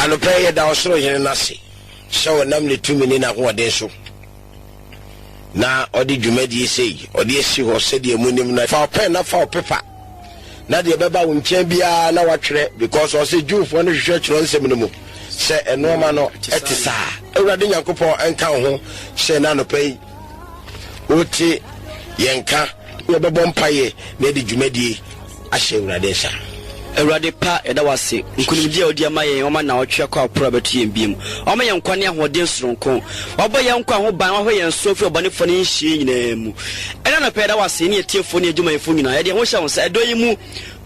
Anɔpa yi yɛda ɔsoro Hene no ase sɛ ɔnam ne tumi ne n'ahoɔden so na ɔde dwumadie sei ɔde asi hɔ sɛdeɛ munim no. Fa wo pɛn na fa wo pepa na deɛ ɛbɛba wo nkyɛn biara na watwerɛ because ɔse Jewfoɔ no hwehwɛ twerɛ nsɛm no mu sɛ nnoɔma no ɛte saa. Awurade Nyankopɔn nka wo ho sɛ na anɔpa yi wote yɛn nka. Yɛbɛbɔ mpaeɛ na yɛde dwumadie ahyɛ Awurade nsa. Awurade pa, yɛda wo ase, nkonimdie a wode ama yɛn, wama nnawɔtwe akɔ aporo abɛto yɛn biom. Wama yɛn nkwa ne ahoɔden soronko. Wabɔ yɛn nkwa ho ban, wahwɛ yɛn so afiri ɔbɔnefoɔ ne nhyeɛ nyinaa mu. Ɛnnɛ anɔpa yɛda wo ase, yɛne atiefoɔ ne adwumayɛfoɔ nyinaa. Yɛde yɛn ho hyɛ wo nsa, ɛdɔ yi mu,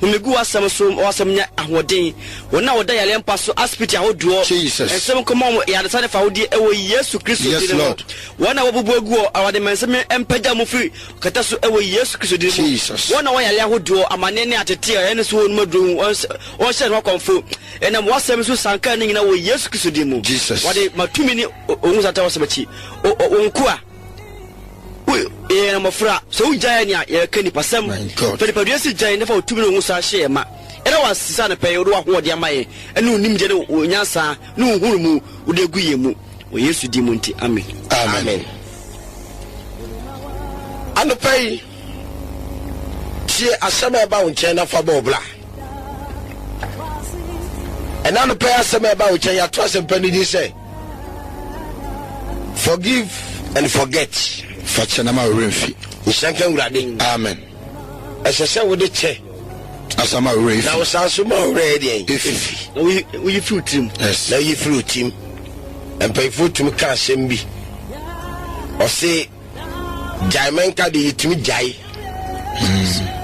home gu w'asɛm so, ma w'asɛm nyɛ ahoɔden. Wɔn a wɔda yareɛ mpa so, asipiti ahodoɔ, Jesus. nsɛm nkɔma wɔn yaresa ne fawodeɛ ɛwɔ Yesu Kristo Yes, din mu. Lord. Wɔn a wɔabubu agu hɔ, Awurade ma nsɛm mpagya wɔn firi kɛtɛ so wɔ Yesu Kristo din mu. Jesus. Wɔn a wɔwɔ yare ahodoɔ, amaneɛ ne ateteɛ a ɛne so wɔ nom aduro ho, wɔnhyɛ ne ho akɔmfo. Ɛnam w'asɛm so sanka ne nyinaa wɔ Yesu Kristo din mu. Jesus. Wɔde ma tumi ne ohu sata w'asɛm akyi. O, o, wo nkoa, wo, yɛyɛ mmɔfra, sɛ wogyae yɛn a, yɛka nipasɛm. My God. Fa nipadua si gyae na fa wo tumi ne ohu sa hyɛ yɛn ma. Yɛda wo ase sɛ anɔpa yi wode w'ahoɔden ama yɛn, ɛne wo nimdeɛ ne wo nyansa ne wo nhunumu wode agu yɛn mu. Wɔ Yesu din mu nti, amen. Amen. Anɔpa yi, tie asɛm a ɛba wo nkyɛn na fa bɔ wo bra. Ɛna anɔpa yi asɛm a ɛba wo nkyɛn yɛato asɛmpa no din sɛ forgive and forget. Fa kyɛ na ma wo werɛ mfi. Nhyira nka Awurade. Amen. Ɛsɛ sɛ wode kyɛ. Asa ma wo werɛ efi. Na wo san so ma wo werɛ yɛ deɛn? Efi. Na woyi woyi firi wo tirim. Yes. Na woyi firi wo tirim. Mpanyinfoɔ tumi ka asɛm bi. Ɔse gyae mɛnka deɛ yɛtumi gyae.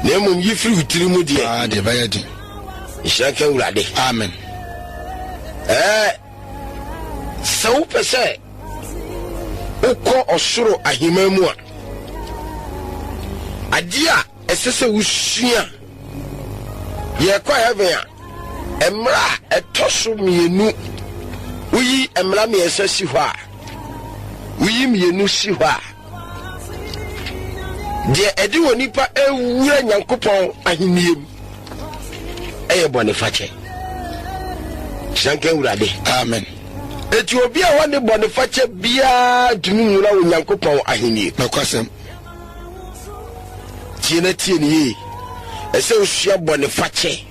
Na mmom yi firi wo tirim mu deɛ. Paa deɛ ɛbɛyɛ den. Nhyira nka Awurade. Amen. Ɛɛ sɛ wopɛ sɛ wokɔ ɔsoro ahemman mu a, adeɛ a ɛsɛ sɛ wosua yɛkɔ heaven a, mmara a ɛtɔ so mmienu, woyi mmara mmiɛnsa si hɔ a, woyi mmienu si hɔ a, deɛ ɛde wɔ nipa ewura Nyankopɔn ahennie mu ɛyɛ bɔnefakyɛ. Hyira nka Awurade. Amen. Eti obi a wɔne bɔnefakyɛ biara ntumi nwura wɔ Nyankopɔn ahennie. Nokwasɛm. Tie na tie ne yie. Ɛsɛ osua bɔnefakyɛ.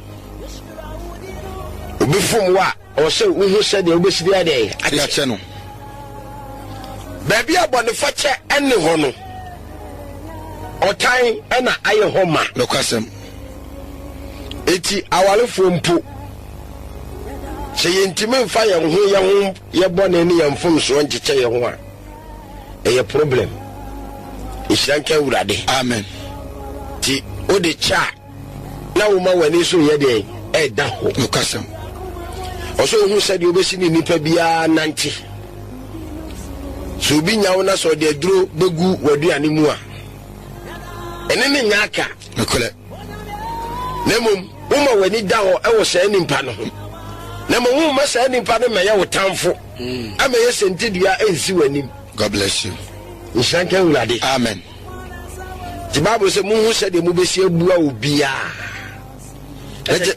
Obi fom wo a, ɔwɔ sɛ wohu sɛdeɛ wobɛsi de adɛn De akyɛ no. Baabi a bɔnefakyɛ ɛne hɔ no, ɔtan ɛna ayɛ hɔ ma. Nokwasɛm. Eti awarefoɔ mpo, sɛ yɛntumi mfa yɛn ho yɛn ho yɛ bɔne ne yɛn mfomsoɔ nkyekyɛ yɛn ho a, ɛyɛ problem. Nhyira nka Awurade. Amen. Ti wode kyɛ a, na woma w'ani so yɛ deɛ ɛda hɔ. Nokwasɛm. Ɔsɛ ohu sɛdeɛ wobɛsi ne nipa biara nante. Sɛ obi nya wo na sɛ ɔde aduro bɛgu w'aduane mu a, ɛne ne nya aka. Nokorɛ. Na mmom woma w'ani da hɔ ɛwɔ saa nipa no ho. Na mmom womma saa nipa no mmɛyɛ wo tamfo. Amɛyɛ sɛntidua ɛnsi w'anim. God bless you. Nhyira nka Awurade. Amen. Nti Bible sɛ monhu sɛdeɛ mobɛsi abua obiara.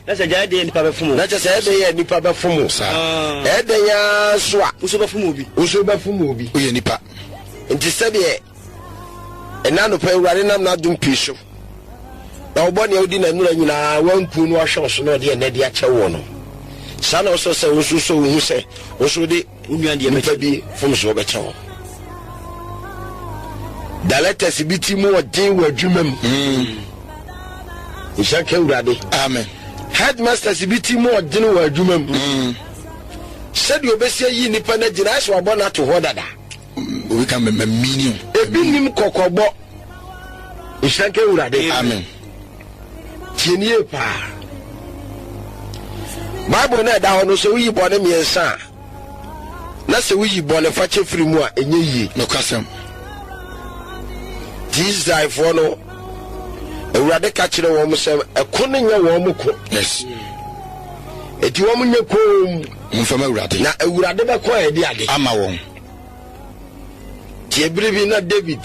Na sɛ gyae deɛ nipa bɛfom o. Na kyɛ sɛ ɛdɛn yɛ nipa bɛfom o. Saa. Ɛdɛn ara so a. Wo nso bɛfom obi. Wo nso bɛfom obi. Woyɛ nipa. Nti sɛdeɛ ɛna anɔpa Awurade nam n'adom pii so na wobɔ nea wodi n'anura nyinaa wanku no ahwɛ wo so na ɔde ɛnɛ de akyɛ woɔ no, saa na ɔsɛ sɛ wo nso sɛ wohu sɛ wo nso wode Wo nua deɛ nipa bɛkyɛ. bi mfomsoɔ bɛkyɛ wo. Directors bi ti mu ɔden wɔ adwuma mu. Nhyira nka Awurade. Amen. Headmasters bi ti mu ɔden wɔ adwuma mu. Sɛdeɛ obɛsi ayi nipa no agyina ayɛ sɛ wabɔ no ato hɔ dada. Obi ka mɛ mini o. Ebi nim kɔkɔbɔ. Nhyira nka Awurade. Amen. Tie nie paa. Bible no a ɛda hɔ no sɛ woyi bɔne mmiɛnsa a na sɛ woyi bɔne fakyɛ firi mu a ɛnyɛ yie. Nokwasɛm. Nti Israelfoɔ no Awurade ka kyerɛ wɔn sɛ ɛko no nyɛ wɔn ko. Yes. Eti wɔn nyɛ komm. Momfa ma Awurade. Na Awurade bɛkɔ ɛde ade. Ama wɔn. Tie bere bi na David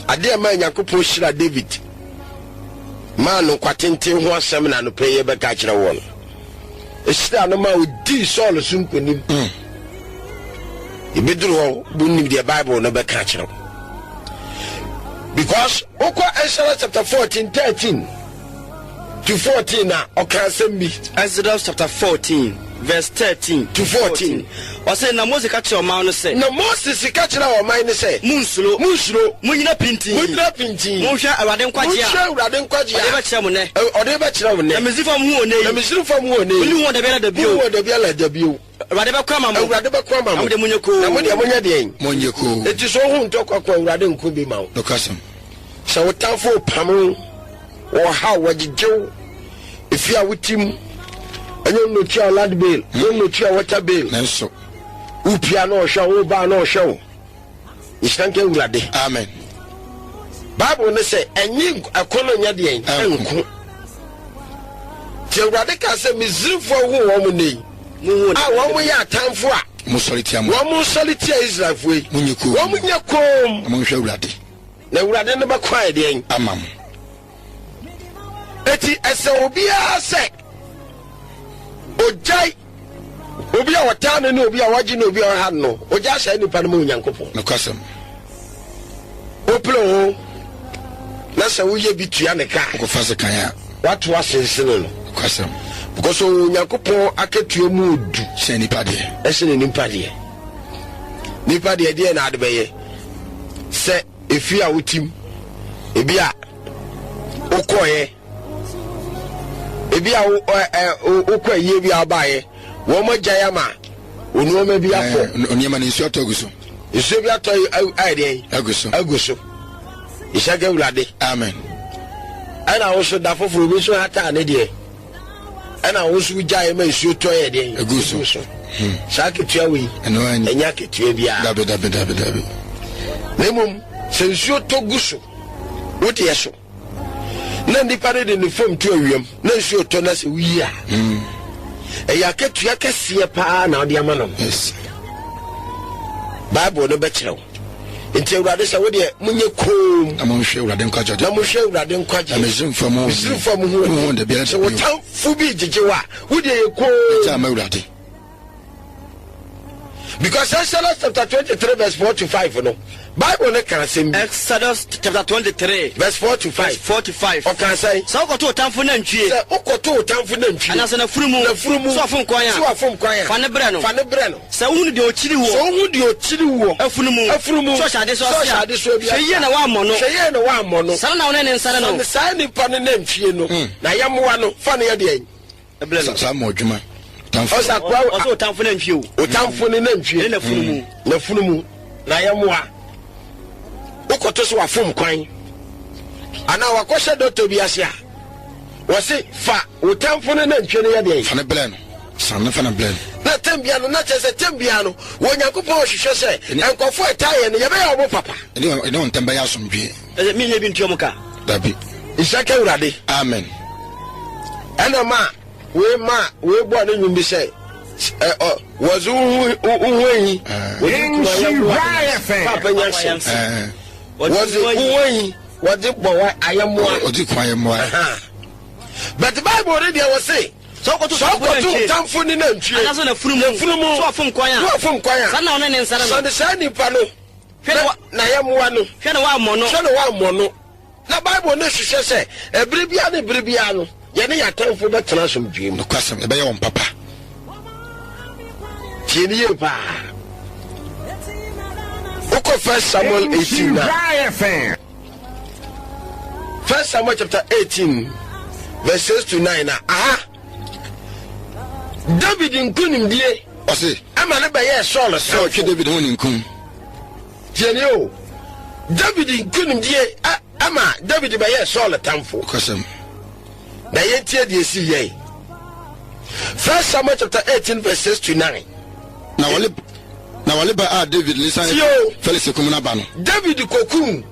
ade a ɛmaa Nyankopɔn hyira David maa no nkwa tenten ho asɛm na anɔpa yi yɛbɛka akyerɛ wɔn. Ɛhyiraa no ma ɔdii Saul so nkonim. Yɛbɛduru hɔ, wonim deɛ Bible no bɛka akyerɛ wo. Because wokɔ Exodus chapter 14, 13 to 14 a, ɔka asɛm bi. Exodus chapter 14 verse 13 to 14. Ɔse, na Mose ka kyerɛɛ ɔman no sɛ. Na Moses ka kyerɛɛ ɔman no sɛ. Monnsuro. Monnsuro. Monnyina pintinn. Monnyina pintinn. Monhwɛ Awurade nkwagyeɛ a. Monhwɛ Awurade nkwagyeɛ a. Ɔde rebɛkyerɛ mo nnɛ. Ɔde rebɛkyerɛ wo nnɛ. Na Misraimfoɔ a mohu wɔn nnɛ yi. Na Misraimfoɔ a mohu wɔn nnɛ yi. Monhu wɔn da biara da bio. Monhu wɔn da biara da bio. Awurade bɛko ama mo. Awurade bɛko ama mo. Na mo deɛ monyɛ komm. Na mo deɛ monyɛ deɛn? Monyɛ komm. Enti sɛ wohu ntɔkwa ko a, Awurade nko bi ma wo. Nokwasɛm. Sɛ wo tamfo repam wo, wɔhaw, wɔgyegye wo, efie a wote mu, ɛnyɛ wo na otua wo land bill, ɛnyɛ wo na otua water bill. Nanso. Wopia na ɔhwɛ wo, wobaa na ɔhwɛ wo. Nhyira nka Awurade. Amen. Bible ne sɛ ɛnye ɛko no nyɛ deɛn ɛnko. Nti Awurade kaa sɛ Misrimfoɔ hu wɔn nnɛ yi a wɔn yɛ atamfo a wɔn sɔre tia Israelfoɔ yi. Wɔn nyɛ koom. Na monhwɛ Awurade. Na Awurade no bɛko ayɛ deɛn? Ama mo. Eti ɛsɛ obiara sɛ ogyae obi a ɔtaa no ne obi a wagye ne obi a ɔha no no, ogyae saa nipa no ma Onyankopɔn. Nokwasɛm. Wopere ho na sɛ woyɛ bi tua ne ka. Wokɔfa sekan a. Wato asensene no. Nokwasɛm. Because Onyankopɔn akatua mu odu. Sɛ nipa deɛ. Ɛsene nipa deɛ. Nipa deɛ deɛ na ade bɛyɛ sɛ Efie a wotim, ebi a wokɔeɛ, ebi a wokɔ ayie bi a wobaeɛ, wɔn agyae ama nneɛma bi afɔ. Nneɛma no nsuo atɔ agu so. Nsuo bi atɔ ayɛ deɛn? Agu so. Agu so. Nhyɛ nka Awurade. Amen. Ɛna wo so da foforɔ obi nso hataa ne deɛ. Ɛna wo nso wogyaeɛ ma nsuo tɔ yɛ deɛn? Egu so. So. Hmm. Saa akatua wei ɛnyɛ akatua biara. Dabi dabi dabi dabi. Na mmom sɛ nsuo tɔ gu so wodeɛ so na nipa no de ne fam to awiam na nsuo tɔ na sɛ woyi a hmm. ɛyɛ akatua kɛseɛ paa na wode ama no. Yes. Bible no bɛkyerɛ wo. Nti Awurade sɛ wo deɛ monyɛ koom. Na monhwɛ Awurade nkwagyeɛ. Na monhwɛ Awurade nkwagyeɛ. Na Misraimfoɔ mo. Misraimfoɔ mo ho wɔn da biara Sɛ wo tamfo bi gyegye wo a, wo deɛ yɛ koom. Ɛgya ama Awurade. Because Exodus chapter 23 verse 4 to 5 no, Bible no ka asɛm bi. Exodus chapter 23 verse 4 to 5. Verse 4 to 5. Ɔka sɛn? Sɛ wokɔto wo tamfo nantwie. Sɛ wokɔto wo tamfo nantwie. Anaasɛ n'afunumu. N'afunumu. Sɛ wafom kwan a. Sɛ wafom kwan a. Fa ne brɛ no. Fa ne brɛ no. Sɛ wohunu deɛ ɔkyiri woɔ. Sɛ wohu deɛ ɔkyiri woɔ. Afunumu. Afunumu. Sɛ ɔhyɛ adesoa Sɛ ɔhyɛ adesoa bi ase a. Hwɛ yie na woammɔ no. Hwɛ yie na woammɔ no. Saa na wo ne ne nsane no. Sane saa nipa no nantwie no. N'ayɛmmoa no, fa no yɛ deɛn? Brɛ no. Saa mɔ adwuma. Tamfo. Ɔsɛ akoa. Ɔsɛ ɔtamfo nantwie o. Ɔtamfo ne nantwie. Ne n'afunumu. N'afunumu. N'ayɛmmoa. Wokɔto so wafom kwan. Anaa wakɔhyɛ dɔtɔ bi ase a. Wɔse fa wo tamfo no nantwie no yɛ deɛn? Fa no brɛ no. San no fa no brɛ no. Na tɛm biara no, na kyerɛ sɛ tɛm biara no, wɔ Onyankopɔn hwehwɛ sɛ nkurɔfoɔ a ɛtaa yɛn no, yɛbɛyɛ wɔn papa. Ɛne wɔn ntam bɛyɛ asomdwoeɛ. Ɛsɛ menyɛ bi ntua mo ka. Dabi. Nhyira nka Awurade. Amen. Ɛna ma wei ma wei bɔɔ ne nnwom bi sɛ ɛ ɔ wɔdze wo ho wo ho ahi wɔdze kuma ayɛmmoa papa nya hyɛ wɔdze wo ho ahi wɔdze bɔ wa ayɛmmoa wɔdze kuma ayɛmmoa. But Bible no deɛ wɔse Sɛ wokɔto Sɛ wokɔto tamfo ne nantwie, anaasɛ n'afunumu, n'afunumu, sɛ wafom kwan a, sɛ wafom kwan a, saa na wo ne ne nsane no. Sane saa nipa no, Hwɛ na wa, n'ayɛmmoa no. Hwɛ na woammɔ no. Hwɛ na woammɔ no. Na Bible no hwehwɛ sɛ ɛbere biara ne bere biara no, yɛne yɛn atamfo bɛtena asomdwoe mu. Nokwasɛm, yɛbɛyɛ wɔn papa. Tie no yie paa. Wokɔ First Samuel 18 na. First Samuel chapter 18 verse 6 to 9 na aha David nkonimdie ɔse ɛma ne bɛyɛɛ Saul sɛ ɔtwe David ho ninkum. Tie ni o, David nkonimdie ɛma David bɛyɛɛ Saul tamfo. Kɔsɛm. Na yɛntie deɛ esi yɛe. First Samuel chapter 18 verse 6 to 9. Na wɔle Na wɔle ba a David ne san Tie o. Felix kum no aba no. David kokum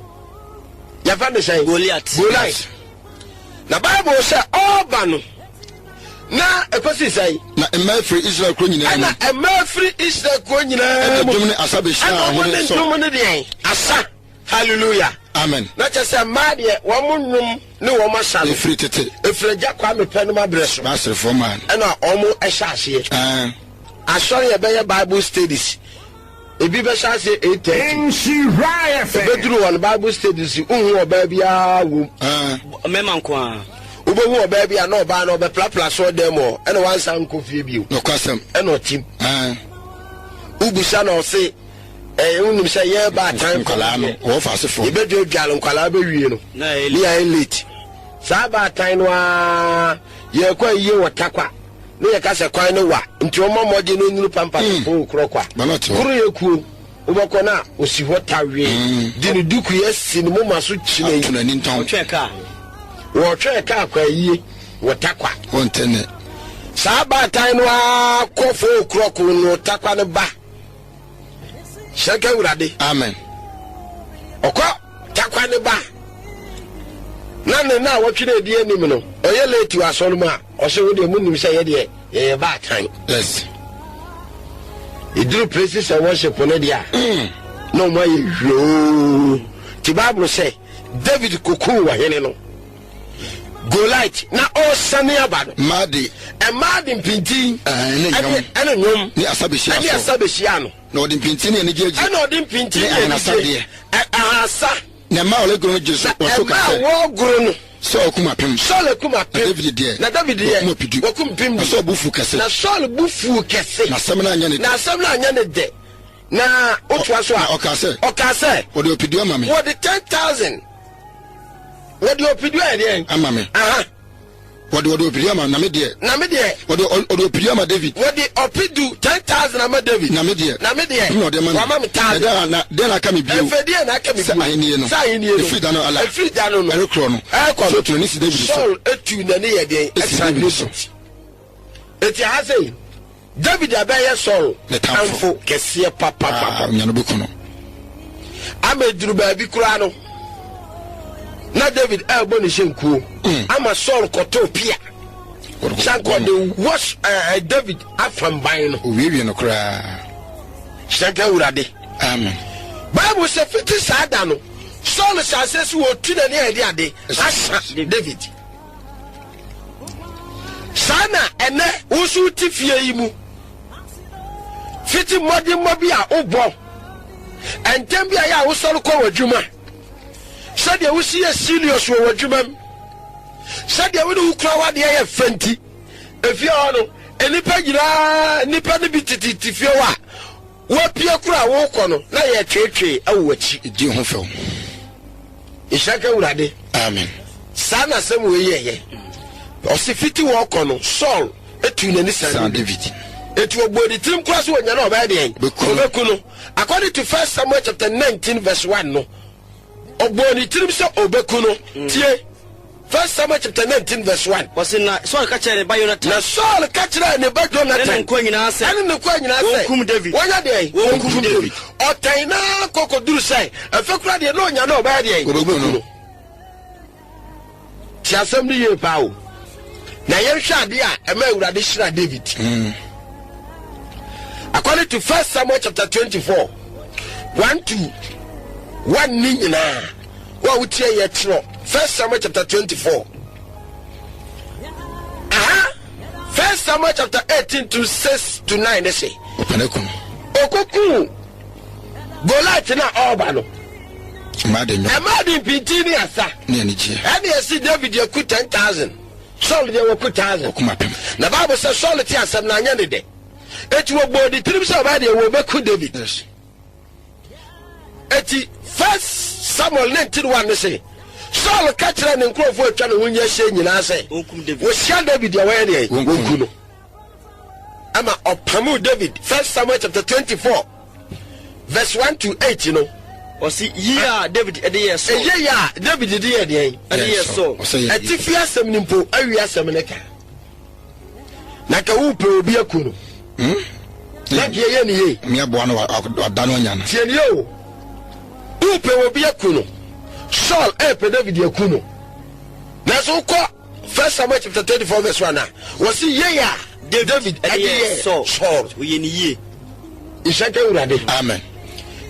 yɛfrɛ no sɛn? Goliat. Goliat. Na Bible sɛ ɔreba no, na ɛkɔsi sɛn? Na mmaa firi Israel kuro nyinaa mu. Ɛna mmaa firi Israel kuro nyinaa Ɛde mu. dwom ne asa bɛhyiaa Ɛna wɔn ɔhene ne Saul. dwom ne deɛn? Asa. Hallelujah. Amen. Na kyerɛ sɛ mmaa deɛ wɔn nnwom ne wɔn asa no. Ɛfiri tete. Ɛfiri agya Kwame pɛ nom abrɛ so. Baaserefoɔ mmaa no. Ɛna wɔn hyɛ aseɛ. Ɛɛ. Asɔre a ɛbɛyɛ Bible studies. Ebi bɛhyɛ aseɛ 8:30. Nhyira FM. Ɛbɛduru hɔ no Bible studies nhu ɔbaa biara wom. Ɛɛ. Mmarima nko ara. Wobɛhu ɔbaa bi a na ɔbaa no ɔbɛprapra asɔredan mu hɔ ɛna wansan nkɔ fie bio. Nokwasɛm. Ɛna ɔtim. Ɛɛ. Wobisa na ɔse ɛɛ wonim sɛ yɛn baatan Nkwadaa no wɔfa asefoɔ. Yɛbɛdwadwale nkwadaa bɛwie no Na ɛyɛ ne yɛayɛ late. Saa baatan no ara yɛrekɔ ayie wɔ Tarkwa ne yɛka sɛ kwan no wa nti ɔmmɔ mmɔden na ɔnnuru Pampas mm. korɔ kwa. Bana te hɔ. Koro yɛ kuo wobɛkɔ no a ɔsi hɔ tawee de ne duku yɛ si ne moma so kyina yi. Ato n'ani ntɔn. Ɔtwɛn kaa. Wɔtwɛn kaa kɔ ayie wɔ Tarkwa. Wɔnte ne. Saa baatan no ara kɔ foo korɔ ko no Tarkwa no ba. Hyɛ nka Awurade. Amen. Ɔkɔ Tarkwa ne ba. Na ne na wɔtwe no adi anim no, ɔyɛ late wɔ asɔre mu a, ɔsɛ wo deɛ munim sɛ yɛ deɛ yɛyɛ baatan. Yes. Ɛduru places and worship no deɛ a, na ɔmo ayɛ hwoo. Ti Bible sɛ David kokuu ɔhene no. Goliath na ɔresane aba no. Mmaa de. Mmaa de mpintin. Ɛne nnwom. Ɛne nnwom. Ne asa bɛhyia Ɛne asa bɛhyia no. Na ɔde mpintin ne anigye agye. Ɛna ɔde mpintin ne anigye. Ahenasadeɛ. Ahasa. Na mmaa a wɔregoro no gye so wɔn so ka sɛ. Na mmaa a wɔregoro no. Saul kum apem. Saul akum apem. Na David deɛ. Na David deɛ. Wakum ɔpedu. Wakum mpem du. Na Saul bo fuu kɛse. Na Saul bo fuu kɛse. Na asɛm no anyɛ ne dɛ. Na asɛm no anyɛ ne dɛ. Na wotoa so a. Na ɔkaa sɛ. Ɔkaa sɛ. Wɔde ɔpedu ama me. Wɔde 10,000. Wɔde ɔpedu ayɛ deɛn? Ama me. Aha. Wɔde ɔpedu ama na me deɛ. Na me deɛ. Wɔde ɔde ɔpedu ama David. Wɔde ɔpedu 10,000 ama David. Na me deɛ. Na me deɛ. Ɔpem na ɔde ama me. Wama me thousand. Na na deɛn na aka me bio? Ɛfɛ deɛn na aka me bio? Sɛ ahennie no. Sɛ ahennie no. Ɛfiri da no ala. Ɛfiri da no no. Ɛrekorɔ no. Ɛrekɔ no. Saul tu n'ani si David so. Saul etu n'ani yɛ deɛn? Esi David so. Eti aha sɛ David abɛyɛ Saul Ne tamfo. kɛseɛ papapapa. Ah, ɔnya no bɛku no. Ama eduru baabi koraa no, na David ɛrebɔ ne hyɛnkuo ama Saul kɔtoo pia. Sɛ anka ɔde wɔ ɛɛ David afam ban no. Owiewie no koraa. Hyɛnka Awurade. Amen. Bible sɛ fiti saa da no, Saul hyɛ aseɛ sɛ wɔtu n'ani a ɛde ade asa David. Saa na ɛnɛ wo nso wote fie yi mu. Fiti mmɔdemmɔ bi a wobɔ, ntɛm bi a yɛ a wosɔre kɔ w'adwuma, sɛdeɛ wosi yɛ serious wɔ w'adwuma mu, sɛdeɛ wo ne wo kura w'adeɛ yɛ fɛ nti, efie hɔ no, nnipa nyinaa, nnipa no bi tete fie hɔ a, Woapue koro a worekɔ no na yɛretweetwee wɔ w'akyi. Di ho fɛw. Nhyira nka Awurade. Amen. Saa na asɛm wei yɛeɛ. Ɔse fiti wɔkɔ no, Saul tuu n'ani san David. Enti ɔbɔɔ ne tirim koraa sɛ ɔnya no a ɔbɛyɛ deɛn? Ɔbɛku no. According to First Samuel chapter 19 verse 1 no, ɔbɔɔ ne tirim sɛ ɔbɛku no. Tie! First Samuel chapter 19 verse 1. Ɔse na Saul ka kyerɛɛ ne ba Yonatan. Na Saul ka kyerɛɛ ne ba Jonathan. Ne ne nkoa nyinaa sɛ. Ɛne ne nkoa nyinaa sɛ. Wɔnkum David. Wɔnyɛ deɛn? Wɔnkum David. Ɔtɛn na kɔkɔduru sɛ ɛfɛ kura deɛ na ɔnya na ɔbɛyɛ deɛn? Ɔbɛku no. Te asɛm no yie paa o. Na yɛnhwɛ adeɛ a ɛma Awurade hyira David. According to First Samuel chapter 24, 1 to 1 ne nyinaa. Wo a wotie yɛ twerɛ First Samuel chapter 24. Aha, First Samuel chapter 18 to 6 to 9 ne se. Ɔpɛnɛ kun. Okoku Goliath na ɔreba no. Ɛmaa de nnwom. Ɛmaa de mpintin ne asa. Ne anigyeɛ. Ɛne ɛsi David aku 10,000. Saul deɛ wɔku 1,000. Ɔkum apem. Na Bible sɛ Saul te asɛm na anyɛ ne dɛ. Eti wɔbɔɔ ne tirim sɛ ɔbɛyɛ deɛ wɔbɛku David. Yes. Eti First Samuel 19:1 no se, Saul ka kyerɛɛ ne nkurɔfoɔ a atwa ne ho ahyia nyinaa sɛ, wɔhyia David a wɔyɛ deɛ wɔnku no. Ama ɔpamoo David. First Samuel chapter 24 verse 1 to 8 no. Ɔsi yie a David de yɛɛ Saul. Ɛyɛ yɛ a David de yɛɛ deɛn? Ɛde yɛɛ Saul. Atifi asɛm no mpo awi asɛm no ka. Na ka wopɛ obi aku no. Hmm? Na deɛ yɛ ne yie. Mi aboa no wada no anya no. Tie ne yie o. Wopɛ obi aku no. Saul ɛɛpɛ David aku no. Nanso wokɔ First Samuel chapter 34 verse 1 a, wɔsi yie a David ɛde yɛ Saul. Saul. Oyɛ ne yie. Nhyɛ nka Awurade. Amen.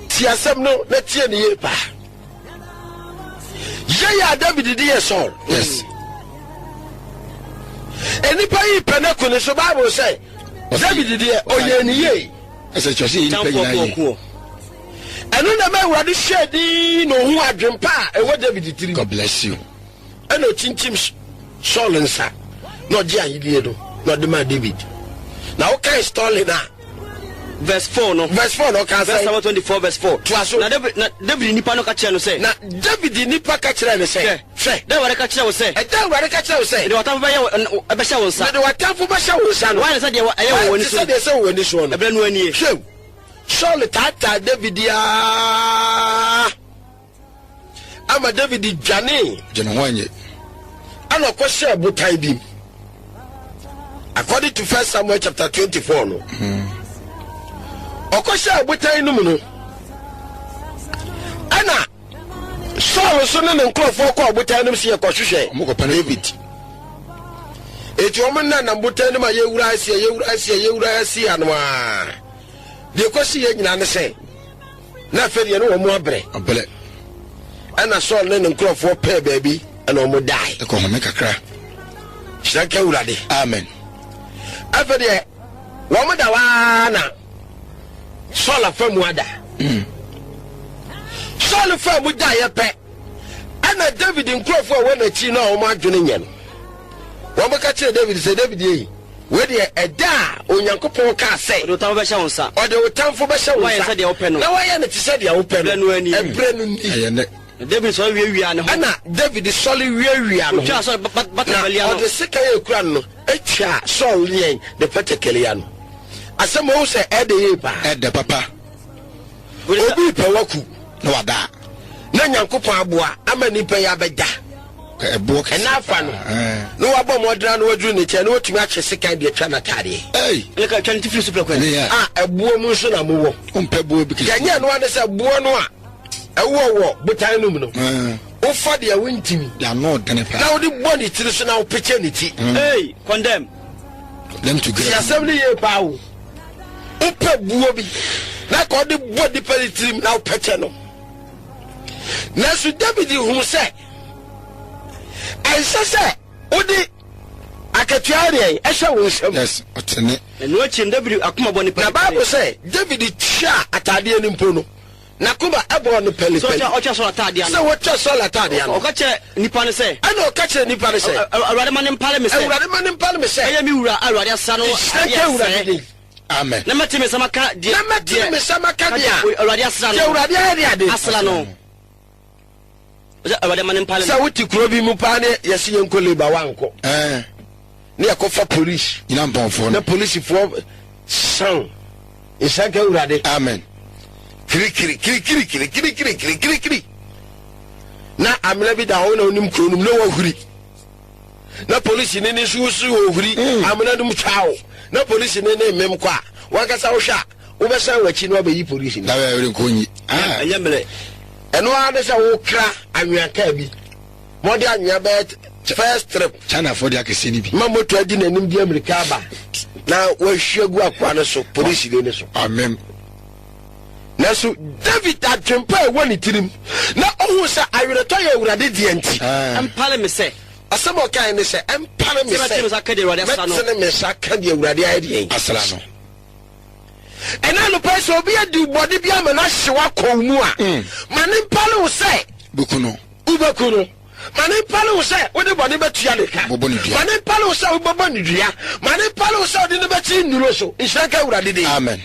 Tie asɛm no na tie ne yie paa. Yɛyɛ a David de yɛ Saul. Yes. Nnipa yi pɛ no aku ne so Bible sɛ David deɛ ɔyɛ ne yie. Ɛsɛ kyerɛ sɛ yɛ nnipa nyinaa yie. Ɛno na ma Awurade hyɛɛ din na ɔhu adwempa a ɛwɔ David tirim. God bless you. Ɛna ɔkyinkyim Saul nsa na ɔgye ahennie no na ɔde maa David. Na wokae story no a. Verse 4 no. Verse 4 no ɔkaa sɛ. First Samuel 24 verse 4. Toa so. Na David na David nipa no ka kyerɛ no sɛ. Na David nipa ka kyerɛ no sɛ. Hwɛ. Hwɛ. Dɛ Awurade ka kyerɛ wo sɛ. Ɛda Awurade ka kyerɛ wo sɛ. Mede w'atamfo bɛyɛ wo bɛhyɛ wo nsa. Mede w'atamfo bɛhyɛ wo nsa no. Woayɛ no sɛ deɛ ɛyɛ wɔ w'ani so. Woayɛ te sɛ deɛ ɛsɛ wɔ w'ani soɔ no. Ɛberɛ no nie. Hwɛ. Saul taataa David aa ama David dwanee. Gye ne ho anye. Ɛna ɔkɔhyɛɛ botan bi mu. According to First Samuel chapter 24 no. Ɔkɔhyɛɛ botan no mu no. Ɛna Saul nso ne ne nkurɔfoɔ kɔɔ botan no mu sɛ yɛkɔhwehwɛ David. Eti wɔn nenam botan no mu a yɛwura asia yɛwura asia yɛwura asia no a. Deɛ ɛkɔsi yɛ nyinaa ne sɛ na afei deɛ ne wɔn abrɛ. Abrɛ. Ɛna Saul ne ne nkurɔfoɔ pɛɛ baabi ɛna wɔn dae. Ɛkɔ home kakra. Hyira nka Awurade. Amen. Afei deɛ wɔn da waa na Saul afa mu ada. Mm. Saul fa mu daeɛ pɛ ɛna David nkurɔfoɔ a wɔn n'akyi no a wɔn adwene nyɛ no wɔn ka kyerɛ David sɛ David yɛ Wei deɛ, ɛda a Onyankopɔn kaa sɛ. Ɔde wo tamfo bɛhyɛ wo nsa. Ɔde wo tamfo bɛhyɛ wo nsa. Na wayɛ sɛdeɛ wopɛ no. Na wayɛ no te sɛ deɛ wopɛ no. Ɛberɛ no ani. Ɛberɛ no ni. Ɛyɛ nnɛ. Na Dawid sɔre wiawiaa ne ho. Ɛnna Dawid sɔre wiawiaa ne ho. Ɔtwaa Saul batakari ano. Na ɔde sekan a ɛkura no no twaa Saul yɛn ne batakari ano. Asɛm a wohu sɛ ɛdɛ yie paa. Ɛdɛ papa. Obi repɛ waku. Na wada. Na Nyankopɔn aboa ama nipa yi abɛda. Ɛboɔ kɛseɛ Ɛna afa no. Na wabɔ mmɔden na waduru ne nkyɛn na watumi atwe sekan de atwa n'ataadeɛ. Ei! Ɛna ka twa ne ti firi so prɛko. Ne ya. A ɛboɔ mu nso na mowɔ. Wompɛ boɔ bi kɛseɛ. Deɛ nyɛ ɛno ara ne sɛ boɔ no a ɛwɔ wɔ botan no mu no. Wofa deɛ wontimi. Deɛ ano ɔdene paa. Na wode bɔ ne tiri so na wopekye ne ti. Ei! Condemn. Condemn to Ti asɛm no yie paa o. Wopɛ buo bi na ka ɔde bɔ nipa ne tirim na wopɛkyɛ no. Nanso David huu sɛ ɛnsɛ sɛ wode akatua deɛ ɛhyɛ wo nsam. Yes, ɔtene. Ɛno akyi no, David akoma bɔ ne Na Bible sɛ David twaa ataadeɛ no mpo no, n'akoma ɛbɔɔ no pɛlipɛli. Sɛ ɔtwa Saul ataadeɛ ano. Sɛ wɔtwa Saul ataadeɛ ano. Ɔka kyerɛ nnipa no sɛ. Ɛna ɔka kyerɛ nnipa no sɛ. Awurade ma no mpare me sɛ. Awurade ma no mpare me sɛ. Ɛyɛ me wura a Awurade asra no Nhyira nka Awurade din. Amen. Na mɛte me nsa maka deɛ. Na mɛte me nsa maka deɛ. Awurade asra no. Deɛ Awurade ayɛ de ade. Asra no. Sɛ Awurade ma no mpare me. Sɛ wote kuro bi mu paa ne yɛsi yɛn nkɔ leba wankɔ. Ɛɛ. Ne yɛkɔfa polisi. Nyina mpɔnfoɔ no. Na polisifoɔ san. Nhyira nka Awurade. Amen. Kirikiri kirikiri kirikiri kirikiri kirikiri. Na amena bi da hɔ na onim kuro no mu na wahuri. Na polisi ne ne nso wosi ohuri mm. amena no mu twa Na polisi ne ne mmem kɔ a wankasa wohwɛ a wobɛsan w'akyi na wabɛyi polisi no. Dawe awere nkɔ nyi. Ah. Ɛnyɛ mmerɛ. Ɛno ara ne sɛ wokra anwea kaa bi. Mɔde anwea bɛyɛ first trip. Chinafoɔ de akɛseɛ no bi. Ma moto adi n'anim de amirika aba na wahwie gu akoa no so polisini no so. Amen. Nanso David adwempa a ɛwɔ ne tirim na ɔhu sɛ aweretɔ yɛ Awurade deɛ nti. Ɛmpare me sɛ. Asɛm a ɔkae ne sɛ, ɛmpare me sɛ mɛtene me nsa aka deɛ Awurade asra no. Mɛtene me nsa aka deɛ Awurade ayɛ deɛ asra no. Ɛna anɔpa yi sɛ obi adi bɔne bi ama no ahye w'akɔw mu a, mm. ma ne mpare wo sɛ. Bɛku no. Wobɛku no. Ma ne mpare wo sɛ wode bɔne bɛtua ne ka. Bɔbɔ ne dua. Ma ne mpare wo sɛ wobɛbɔ ne dua. Ma ne mpare wo sɛ wode no bɛkyi nnuro so. Nhyira nka Awurade din. Amen.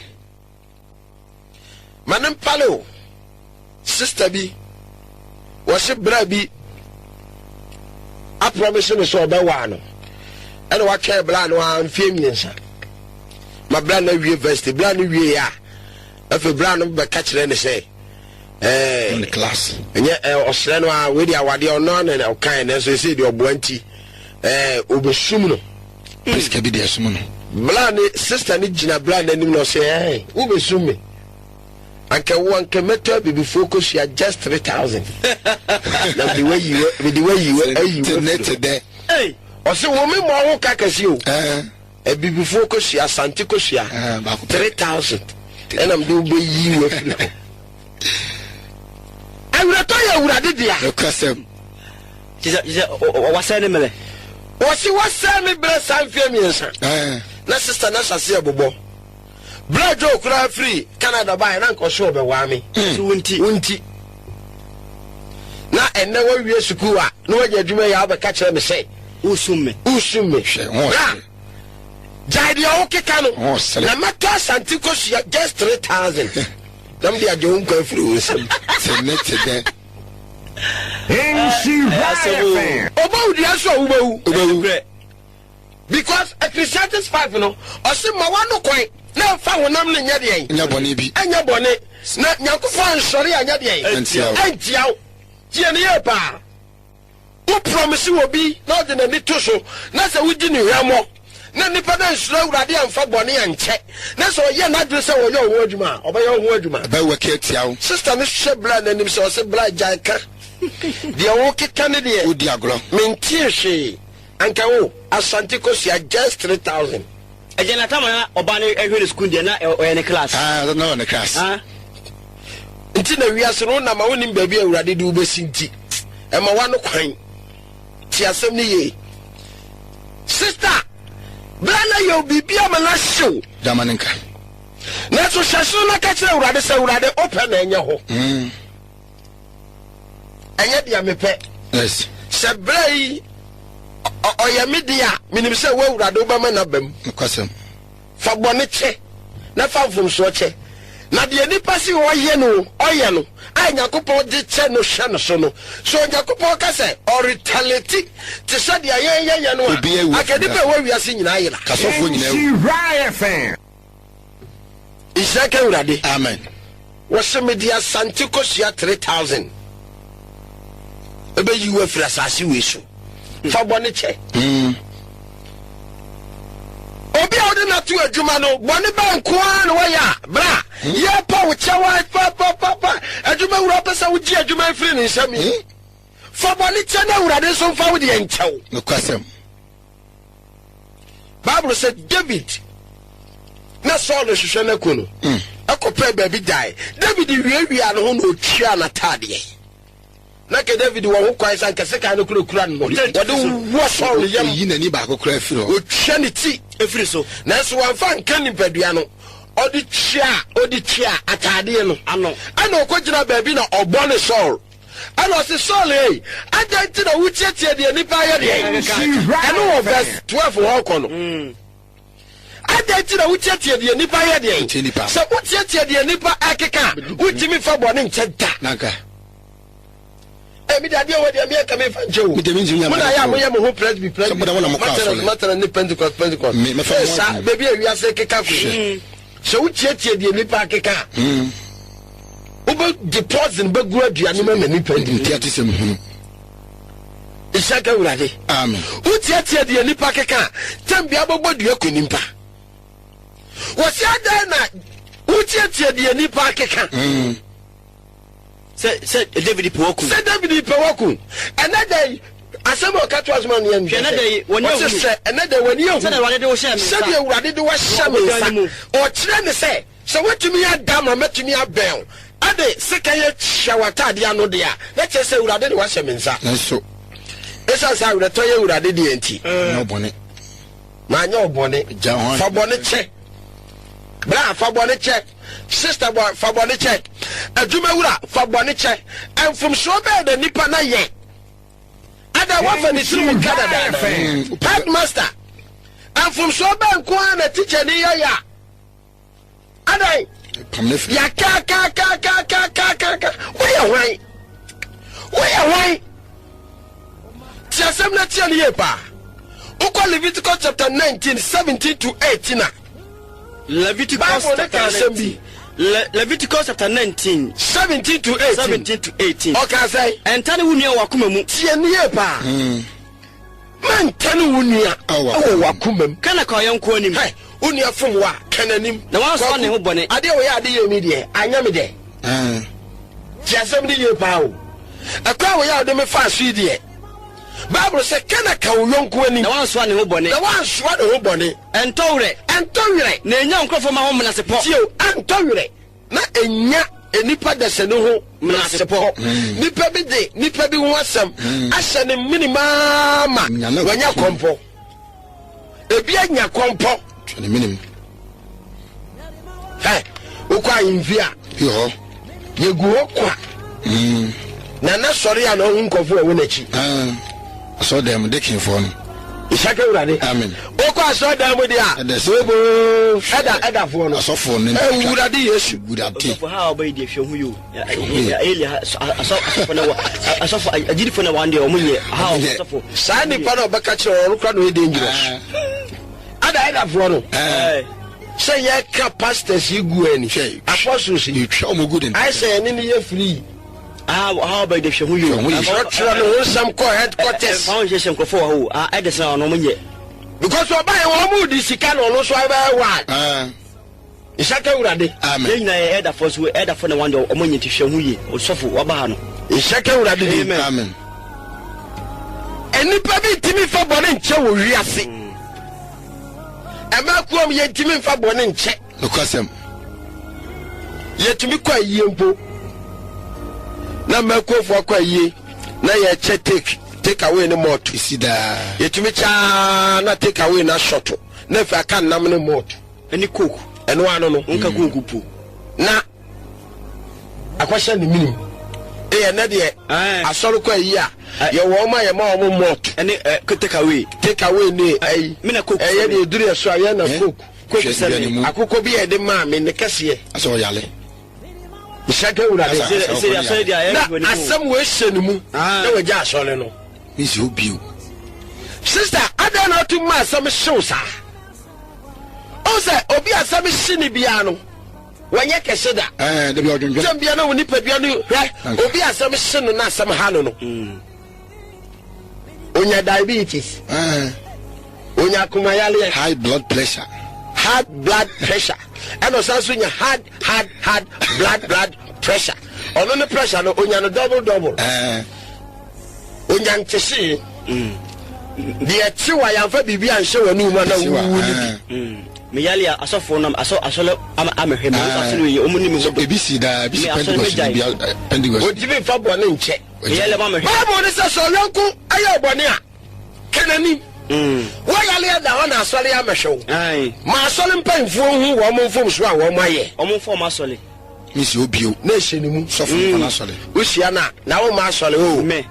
Ma ne mpare wo. Sister bi, wɔse bra bi aprɔmise no sɛ ɔbɛwaa no. Ɛna watwɛn bra no ara mfeɛ mmiɛnsa. Ma bra no awie varsity. Bra no wie a, afei bra no bɛka kyerɛ ne sɛ, ɛɛ class ɛnyɛ ɛɛ ɔsrɛ no a wei de awadeɛ ɔno ana na ɔkae nanso ɛsɛ deɛ ɔboa nti ɛɛ ɔbɛsum no. Prisca bi deɛ ɛsum no. Bra ne sister ne gyina bra n'anim na ɔsɛ ɛɛ wobɛsum me anka wo anka mɛtɔ abibifoɔ kosua just 3000 na mede wayi mede wayi ayi wafiri hɔ ɔsɛ wo me mmɔ ho ka kɛse o. Abibifoɔ kosua, Asante kosua, 3000 ɛna mede wo bɛyi wo afiri hɔ. Awerɛtɔ yɛ Awurade dea. Nokwasɛm. Kyerɛ sɛ wasɛe ne mmerɛ. Wɔsi wasɛe me berɛ saa mfeɛ mmiɛnsa. Na sista no ahyɛ aseɛ bobɔ. Berɛ a Joe koraa firi Canada baeɛ na anka ɔse ɔbɛwaa me. So wo nti? Wo nti. Na ɛnnɛ wawie sukuu a na wanya adwuma yi a wobɛka kyerɛ me sɛ. Wosum me. Wosum me. Hwɛ, ho Bra, ɔsere. gyae deɛ wokeka no. Ho ɔsere. Na mɛtɔ Asante kosua just 3000 na mede agye wo nkwa afiri wo nsam. Te ne te dɛ. Ɛyɛ asɛm o. Ɔbɔ wo dua nso a wobɛwu. Wobɛwu. Because Ecclesiastes 5 no, ɔse ma w'ano kwan na mfa honam no nyɛ deɛn? Nyɛ bɔne bi. Ɛnyɛ bɔne. Na Nyankopɔn ansɔre anyɛ deɛn? Antia wo. Antia wo. Tie no yie paa. Wo promise wɔ bi na ɔde n'ani to so na sɛ wodi no hwammɔ na nipa no ansuro Awurade amfa bɔne ankyɛ na sɛ ɔyɛ n'adwene sɛ ɔyɛ wo ho adwuma a, ɔbɛyɛ wo ho adwuma. Ɛbɛwɛke atia wo. Sister no hwɛ bra no anim sɛ ɔse bra gyae ka deɛ wokeka ne deɛ. Wodi agorɔ. Mentee hwee. Anka wo Asante kosua just 3000. Ɛgya na tama na ɔbaa no ɛhwɛ ne sukuu deɛ na ɔyɛ ne class. Ah, na ɔyɛ ne class. Ah. Nti na wiase no wonam a wonim baabi a Awurade de wobɛsi nti ɛma wano kwan. Te asɛm no yie. Sister, bra na yɛ biribi ama no ahyew. Dama ne nka. Nanso hyɛ soro na ka kyerɛ Awurade sɛ Awurade wopɛ na ɛnyɛ hɔ. Mm. Ɛnyɛ deɛ mepɛ. Yes. Sɛ berɛ yi ɔyɛ me deɛ a, menim sɛ wo Awurade wobɛma no aba mu. Nokwasɛm. Fa bɔne kyɛ na fa mfomsoɔ kyɛ. Na deɛ nipa se ɔyɛ no ɔyɛ no a Nyankopɔn de kyɛ no hyɛ no so no, sɛ Onyankopɔn ka sɛ ɔretaliate te sɛ deɛ yɛn yɛyɛ no a, Obiara awu anka afiri nipa ha. ɛwɔ wiase nyinaa yera. Kasɔfoɔ nyinaa awu. Nhyira FM. Nhyira nka Awurade. Amen. Wɔse mede Asante kosua 3000 ɛbɛyi wo afiri asase wei so. Fa bɔne kyɛ. Obi a wode no ato adwuma no, bɔne bɛn nko ara na wɔyɛ a, bra, yɛpa wo kyɛw a, papapapa, adwuma wura pɛ sɛ wogye adwuma afiri ne nsam yi. Fa bɔne kyɛ na Awurade nso mfa wo deɛ nkyɛw. Nokwasɛm. Bible sɛ David na Saul hwehwɛ no aku no ɛkɔpɛɛ baabi dae. David wiawia ne ho na ɔtwaa n'ataadeɛ. Na nka David wɔ ho kwan sɛ anka sekan no kurakura no no, wɔde wɔ Saul yam. Oyi n'ani baako koraa firi hɔ. Ɔtwa ne ti efiri so. Nanso wamfa anka nipadua no, ɔde twaa ɔde twaa ataadeɛ no ano. Ɛna ɔkɔgyina baabi na ɔbɔ ne Saul. Ɛna ɔse, Saul ei, adɛn nti na wotiatia deɛ nnipa ayɛ deɛ? Ɛno wɔ verse 12 hɔ kɔ no. Adɛn nti na wotiatia deɛ nnipa ayɛ deɛ? Sɛ wotiatia deɛ nnipa ɛkeka a, wontumi mfa bɔne nkyɛ da. Nanka. Ɛmi de adeɛ wɔ deɛ mi ɛka mi nfa nkyɛ o. Mi de mi ntumi Mo na ayɛ a moyɛ mo ho presby presby. Matɛnɛs matɛnɛs ne Pentecost Pentecost. Ee saa beebi a wiase keka ko. Sɛ wotiatia deɛ nnipa akeka a, wobɛde poison bɛgu aduane mu ama nnipa adi. Nti ate sɛ mehunu. Nhyira ka Awurade. Amen. Wotiatia deɛ nnipa keka a, tɛm bia bɛbɔ dua ku nnipa. Wɔsi adɛn na wotiatia deɛ nnipa akeka? Mm. Sɛ sɛ David pɛ waku. Sɛ David pɛ waku. Ɛnɛ da yi asɛm a ɔka to asoma no yɛ Hwɛ ɛnɛ da yi w'ani ahunu. Ɔsɛ sɛ ɛnɛ da yi w'ani ahunu. Sɛdeɛ Awurade de wo hyɛɛ me nsa. Sɛdeɛ Awurade de wo ahyɛ me nsa. Ɔkyerɛ ne sɛ sɛ woatumi ada ma matumi abɛn wo ɛde sekan atwa w'ataadeɛ ano deɛ a na kyerɛ sɛ Awurade de wahyɛ me nsa. Nanso. Ɛsiane sɛ awerɛtɔ yɛ Awurade deɛ nti. Nyɛ ɔbɔne. Manyɛ wo bɔne. Fa bɔne kyɛ. Bra, fa bɔne kyɛ. Sister bɔ, fa bɔne kyɛ. Adwumawura, fa bɔne kyɛ. Mfomsoɔ bɛɛ na nipa na yɛ. Ada wafa ne tirim ka dadaada. Headmaster, mfomsoɔ bɛɛ nko ara na teacher ni yɛ yɛ a. Adan, yɛakaakaakaakaakaaka. Woyɛ hwan? Woyɛ hwan? Ti asɛm no atia no yie paa. Wokɔ Leviticus chapter 19, 17 to 18 a. Leviticus Bible no ka asɛm bi. Leviticus chapter 19. 17 to 18. 17 to 18. Ɔka sɛ. Ɛntane wo nua wɔ w'akoma mu. Tie no yie paa. Mantane wo nua wɔ w'akoma mu. Ka na ka ɔyɔnko anim. Hɛ, wo nua fom wo a, ka n'anim. Na wansoa ne ho bɔne. Adeɛ a wɔyɛ ade yie ni deɛ, anyɛ me dɛ. Tie asɛm no yie paa o. Ɛkwan a wɔyɛ a wɔde me faa so yi deɛ, Bible sɛ, ka na ka wo yɔnko anim. Na wansoa ne ho bɔne. Na wansoa ne ho bɔne. Ɛntɔ werɛ. Ɛntɔ werɛ. Na ɛnya nkurɔfoɔ ma ho menasepɔ. Tie o, ɛntɔ werɛ. Na ɛnya. nnipa dasani ho menasepɔ. Nnipa bi de nnipa bi ho asɛm ahyɛ ne menem ara ma wanya kɔmpɔ. Ebi anya kɔmpɔ. Twa ne menem. Hɛ, wokɔ ahemfie a, yɛgu hɔ kwa. Nana sɔre a na ɔhu nkɔfo a ɛwɔ n'akyi. Asɔredan mu dekinfoɔ no. Nhyira ka Awurade. Amen. Wokɔ asɔredan mu deɛ a, booboo, ɛda ɛdafoɔ no. Asɔfoɔ no. Awurade Yesu. Awurade. Ɔsɔfo ha a ɔbɛyi deɛ hwɛ ho yi o. Eli ha asɔfo na wɔ asɔfo agyidifo na wɔn deɛ wɔn nyɛ ha ɔsɔfo. Saa nipa na ɔbɛka kyerɛ wɔn kora na ɔyɛ dangerous. Ada ɛdafoɔ no. Sɛ yɛka pastors yi gu ani. Apostles yi. Yɛtwa wɔn gu de. Ayɛ sɛ yɛne no yɛ free. Ah, ha ɔbɛyi deɛ hwɛ ho yi o. Ɔtwerɛ ne ho nsɛm kɔ headquarters. Ɛfa ho nhyehyɛ nkurɔfoɔ wɔ hɔ o. Ah, ɛde sɛ ɔno wɔn nyɛ. Because ɔba yɛ wɔn mu di sika na ɔno nso abɛyɛ wild. Nhyira ka Awurade. Amen. Yɛn nyinaa yɛ ɛdafoɔ so ɛdafoɔ na wɔn deɛ wɔn nyɛ nti hwɛ ho yie. Osɔfo waba ha no. Nhyira ka Awurade din. Amen. Amen. Nnipa bi ntumi nfa bɔne nkyɛ wɔ wiase. Ɛmaa kuom yɛntumi nfa bɔne nkyɛ. Nokwasɛm. Yɛtumi kɔ ayie mpo na mmakuofoɔ akɔ ayie na yɛkyɛ take take away ne malt. Esi daa. Yɛtumi kyaa na take away na asɔto na afei aka nnam ne malt. Ɛne coke. Ɛno ano no. Nka coke po. Na akɔhyɛ ne minim. Eyɛ nɛ deɛ asɔre kɔ ayi a yɛwɔ wɔn a yɛma wɔn malt. Ɛne take away. Take away ne ayi. Mina coke. Ɛyɛ deɛ eduru yɛ so a yɛn na coke. Coke sɛ mi. Akokɔ bi a yɛde maa mi ne kɛseɛ. Asɛ ɔyale. Nhyɛ ka Awurade. Na asɛm wei hyɛ ne mu na wagya asɔre no. Mesi hɔ bio. Sister, adɛn na wotum ma asɛm hyew saa? Ɔhu sɛ obi asɛm hye ne biara no, wɔnyɛ kɛse da. Ɛɛ, dabi ɔdwendwen. Tɛm biara na wo nipadua no hwɛ, obi asɛm hye no na asɛm ha no no. Onya diabetes. Ɛɛ. Onya akomayaleɛ. High blood pressure. High blood pressure. Ɛna ɔsan so nya hard hard hard blood blood pressure. Ɔno ne pressure no onya no double double. Ɛɛ. Onya ntesee. Deɛ ɛte wa yɛamfa biribi anhyɛ w'anum a na wuwu no bi. Meyale a asɔfoɔ nam asɔ asɔre ama amehwɛ me nso asɔre yɛ ɔmo ni me ho do. Ebi si daa ebi si Me asɔre Pentecost mɛgyae. bi Pentecost. Ontumi mfa bɔne nkyɛ. Meyale ama mehwɛ. Bible no sɛ sɛ ɔyɔnko ayɛ ɔbɔne a, ka n'anim. Woayale ada hɔ na asɔre amɛhwɛ wo. Ae. Ma asɔre mpanyimfoɔ nhu wɔn mfomsoɔ a wɔn ayɛ. Ɔmo mfa ɔmo asɔre. Mesi hɔ bio. Na ɛhyɛ ne mu. Sɔfo mfa n'asɔre. Wohyia no a, na womma asɔre o. Me.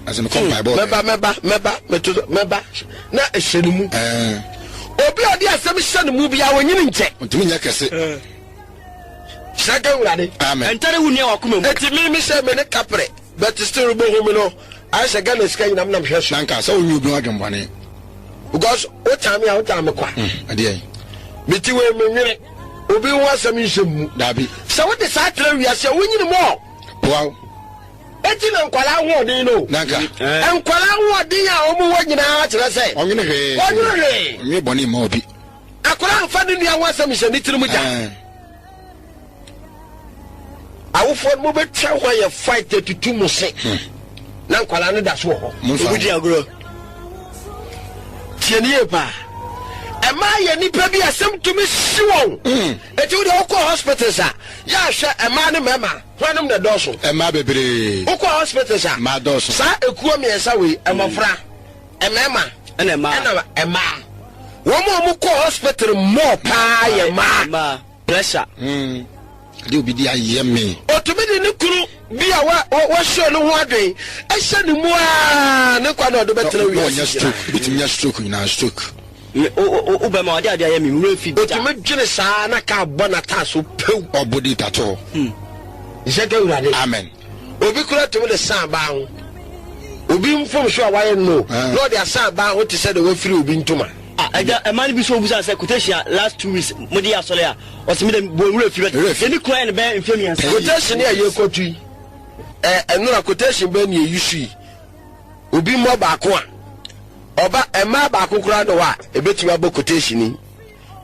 Asɛ mekɔ mpaebɔ. Mɛba mɛba mɛba meto so mɛba na ɛhyɛ ne mu. Ɛɛ. Obi a ɔde asɛm hyɛ ne mu biara onyini nkyɛ. Ɔntumi nyɛ kɛse. Hyira ka Awurade. Amen. Ɛntare wo nua w'akoma mu. Eti mi mi sɛ me ne kaprɛ but still bohu me no ayɛ sɛ Ghana sika nyinam nam hwɛ so. Nanka sɛ wonye obi ho adwembɔne. Because wotan me a wotan me kwa. Ɛdeɛn? Me ti wei me nwene obi ho asɛm nhyɛ mu. Dabi. Sɛ wode saa tra wiase a wonyini mɔ. Boa wo. Eti na nkwadaa ahoɔden no. Nanka. Nkwadaa ahoɔden a wɔn wɔ nyinaa kyerɛ sɛ. Ɔnwene hwee. Ɔnwene hwee. Ɔnwene bɔne mma obi. Akwadaa nfa ne nua ho asɛm nhyɛ ne tirim gya. Awofoɔ no mobɛtwa ho ayɛ fight atutu mo se na nkwadaa no da so wɔ hɔ. Obi di agorɔ. Tie ne yie paa. Ɛmaa yɛ nipa bi asɛm tumi si wɔn. Eti wo deɛ wokɔ hospitals a yɛ ahwɛ ɛmaa ne mmarima hwanom na ɛdɔɔso. Ɛmaa bebree. Wokɔ hospitals a. Mmaa dɔɔso. Saa ekuo mmiɛnsa wei mmɔfra. Mmarima ɛna mmaa. Ɛna mmaa. Wɔn a wɔn kɔ hospital more paa yɛ mmaa. Mmaa pressure. Mm. Ade obi di ayɛ me. Otumi de ne kunu bi a wa wahyɛ ne ho adwen ɛhyɛ ne mu aa ne nkwa na ɔde bɛtena wiase nyinaa. Stroke. Ebi tumi nya stroke nyinaa stroke. O o bɛma ɔde ade ayɛ me wura fi da. Otumi dwene saa na kaa bɔ n'ataaso pew. Ɔbɔ di tato. Nhyɛ ka Awurade. Amen. Obi koraa tumi de san baa ho. Obi mfomso a wayɛ no, na ɔde asan baa ho te sɛ deɛ wafiri obi ntoma. Ah, ɛgya, ɛmaa no bi so obusa sɛ quotation a last 2 weeks mo de yɛ asɔre a, ɔsɛ mi dɛ bɔ nwura fi bɛ. Yɛne kura yɛ no bɛyɛ mfeɛ 3. Quotation a yɛkɔtu yi, ɛ ɛnora quotation bɛn na yɛyi so yi? Obi mmɔ baako a, ɔba ɛmaa baako koraa na hɔ a, ebetumi abɔ quotation yi.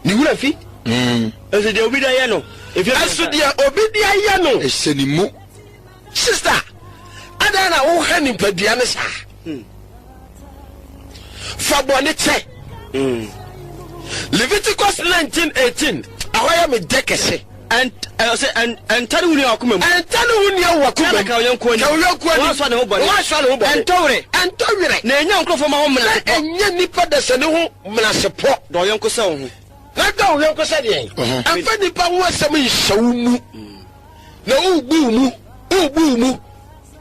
Ne wura fi. Ɛso deɛ obi de ayɛ no. Ɛso deɛ obi de ayɛ no. Ɛhyɛ ne mu. Sister, adɛn na woha nipadua no saa? Fa bɔne kyɛ. Leviticus 19:18, ɛhɔ yɛ me dɛ kɛse. Ɛntane wo nua wɔ akoma mu. Ɛntane wo nua wɔ akoma mu. Na ka wo yɔnko anim. Ka wo yɔnko anim. Woasoa ne ho bɔne. Woasoa ne ho bɔne. Ɛntɔ werɛ. Ɛntɔ werɛ. Na ɛnya nkurɔfoɔ ma ho menasepɔ. Na ɛnya nnipa dasani ho menasepɔ. Dɔ wo yɔnko sɛ wo ho. Na dɔ wo yɔnko sɛ deɛn? Ɛmfa nnipa ho asɛm nhyɛ wo mu. Na wobu wo mu. Wobu wo mu.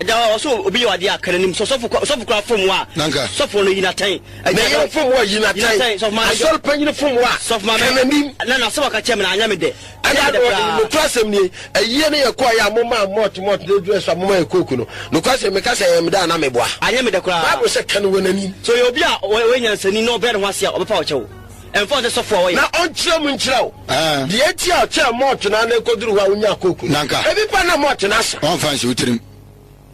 Agya ɔwɔ sɛ obi yɛ adeɛ a ka n'anim sɛ sɔfo sɔfo kora fom wo a sɔfo no yi n'atɛn. Na yere fom wo a yi n'atɛn. Asɔre panyin fom wo a ka n'anim. Na n'asɛm a ɔka kyerɛ me no anyɛ me dɛ. Ɛna nokorɛ asɛm nie, ayie no yɛkɔɔ yɛ a momaa malt malt na ɛduru ɛso a momaa yɛ coke no, nokorɛ asɛm meka sɛ ɛyɛ me dɛ a na meboa. Anyɛ me dɛ koraa. Bible sɛ ka no wɔ n'anim. Sɛ ɔyɛ obi a ɔyɛ nyansani na ɔbrɛ ne ho ase a, ɔbɛpa wo kyɛw. Ɛmfa ho sɛ sɔfo a ɔyɛ. Na ɔnkyerɛ mu nkyerɛ wo deɛ nti a ɔkyɛɛ malt no ara na ɛkɔduru hɔ a wonyaa coke no. Ebi pa na malt no asa. Ɔmfa nhyɛ wo tirim.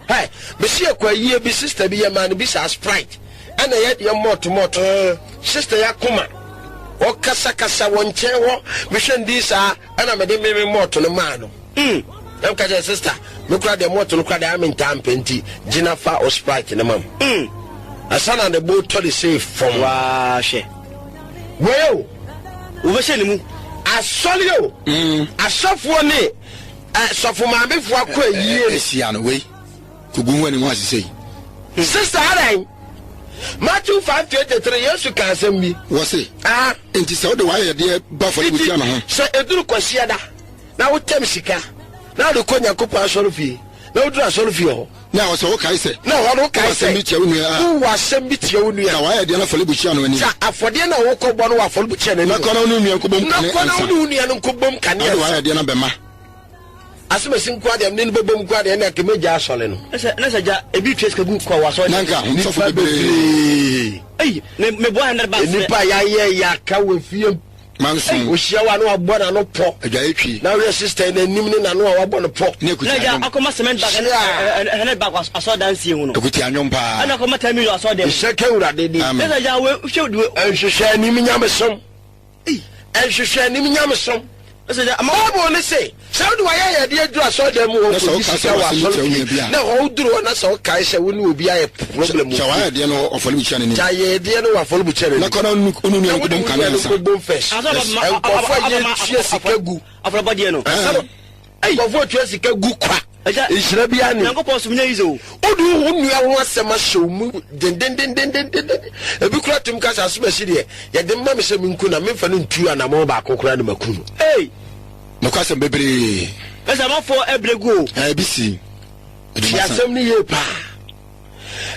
Hey, mesi yɛ kɔ ayie bi sister bi yɛ maa no bi saa sprite ɛna yɛ deɛ malt malt. Sister yɛ akoma ɔkasa kasa wɔ nkyɛn hɔ mehwɛ ndi saa ɛna mede me me malt no maa no. Mm. Na meka kyerɛ sister me kora deɛ malt no kora deɛ ame ntaa mpɛ nti gyina fa o sprite no mam. Mm. Asa na ne bo tɔ de sei fam. Waa hwɛ. Wei o. Wobɛhyɛ ne mu. Asɔre o. Mm. Asɔfoɔ ne sɔfo maamefoɔ akɔ ayie. Ahyia no wei. Kogu ho anim ase sei. Sister adan. Matthew 5:23 Yesu ka asɛm bi. Wɔ se. Ah. Nti sɛ wode w'ayɛyɛdeɛ ba afɔrebukyia no ho. Sɛ eduru Kwasiada na wotɛm sika na wode kɔ Nyankopɔn asɔrefie na woduru asɔrefie hɔ. Na ɛwɔ sɛ wokae sɛ. Na ɛhɔ no wokae sɛ. Wowɔ asɛm bi tia wo nua a. Wowɔ asɛm bi tia wo nua. Gya w'ayɛyɛdeɛ no afɔrebukyia no anim. Gya afɔdeɛ no a wokɔbɔ no wɔ afɔrebukyia no anim. Na kɔ na wo ne wo nua nkɔbom kane ansa. Na kɔ na wo ne wo nua no nkɔbom kane ansa. Na wode w'ayɛyɛdeɛ no abɛma. Asɛmasi nko ara deɛ mene no bɛbom nko ara deɛ ɛnna anka mɛgya asɔre no. Na sɛ gya ebi tua sika gu kɔ wɔ asɔre. Na nka ahomsɔfo bebree. Ei, me meboa hundred bucks. Nnipa a yɛayɛ yɛaka wɔ fie. Manso. Ohyia wa no wabɔ n'ano pɔ. Adwaye twi. Na wohwɛ sister yi n'anim ne n'ano a wabɔ no pɔ. Ne akuti Na gya anwom. akɔma cement bag Hyia. hundred bag wɔ asɔre dansie ho no. Akuti anwom paa. Ɛna akɔma 10 million asɔre dɛm. Nhyɛ ka Awurade din. Amen. Na sɛ gya we hwɛ de. Nhwehwɛ anim nyamesom. Nhwehwɛ anim nyamesom. Bible no se, sɛ wode w'ayɛyɛdeɛ duru asɔredan mu hɔ kɔyi sika wɔ asɔrefie, na hɔ woduru hɔ na sɛ wokae sɛ wo ne obi ayɛ problem wɔ fie. Kyɛ w'ayɛdeɛ no wɔ afɔrebukyia no anim. Kyɛ ayɛyɛdeɛ no wɔ afɔrebukyia no anim. Na kɔ na wo ne wo nua no nkɔbom kane ansa. Na wo ne wo nua no nkɔbom first. Nkurɔfoɔ a yɛtua sika gu. Afɔrebɔdeɛ no. Nkurɔfoɔ tua sika gu kwa. Nhyira biara nni. Nyankopɔn som nyɛ easy o. Wode wo nua ho asɛm ahyɛ wo mu dendendendendenden. Ebi koraa tumi ka sɛ asomasi deɛ yɛde ma me sɛ menku na memfa no ntu anammɔn baako koraa na maku no. Ei! Nokwasɛm bebree. Ɛsɛ amanfoɔ ɛbrɛ gu o. Ebi si. Tie asɛm no yie paa.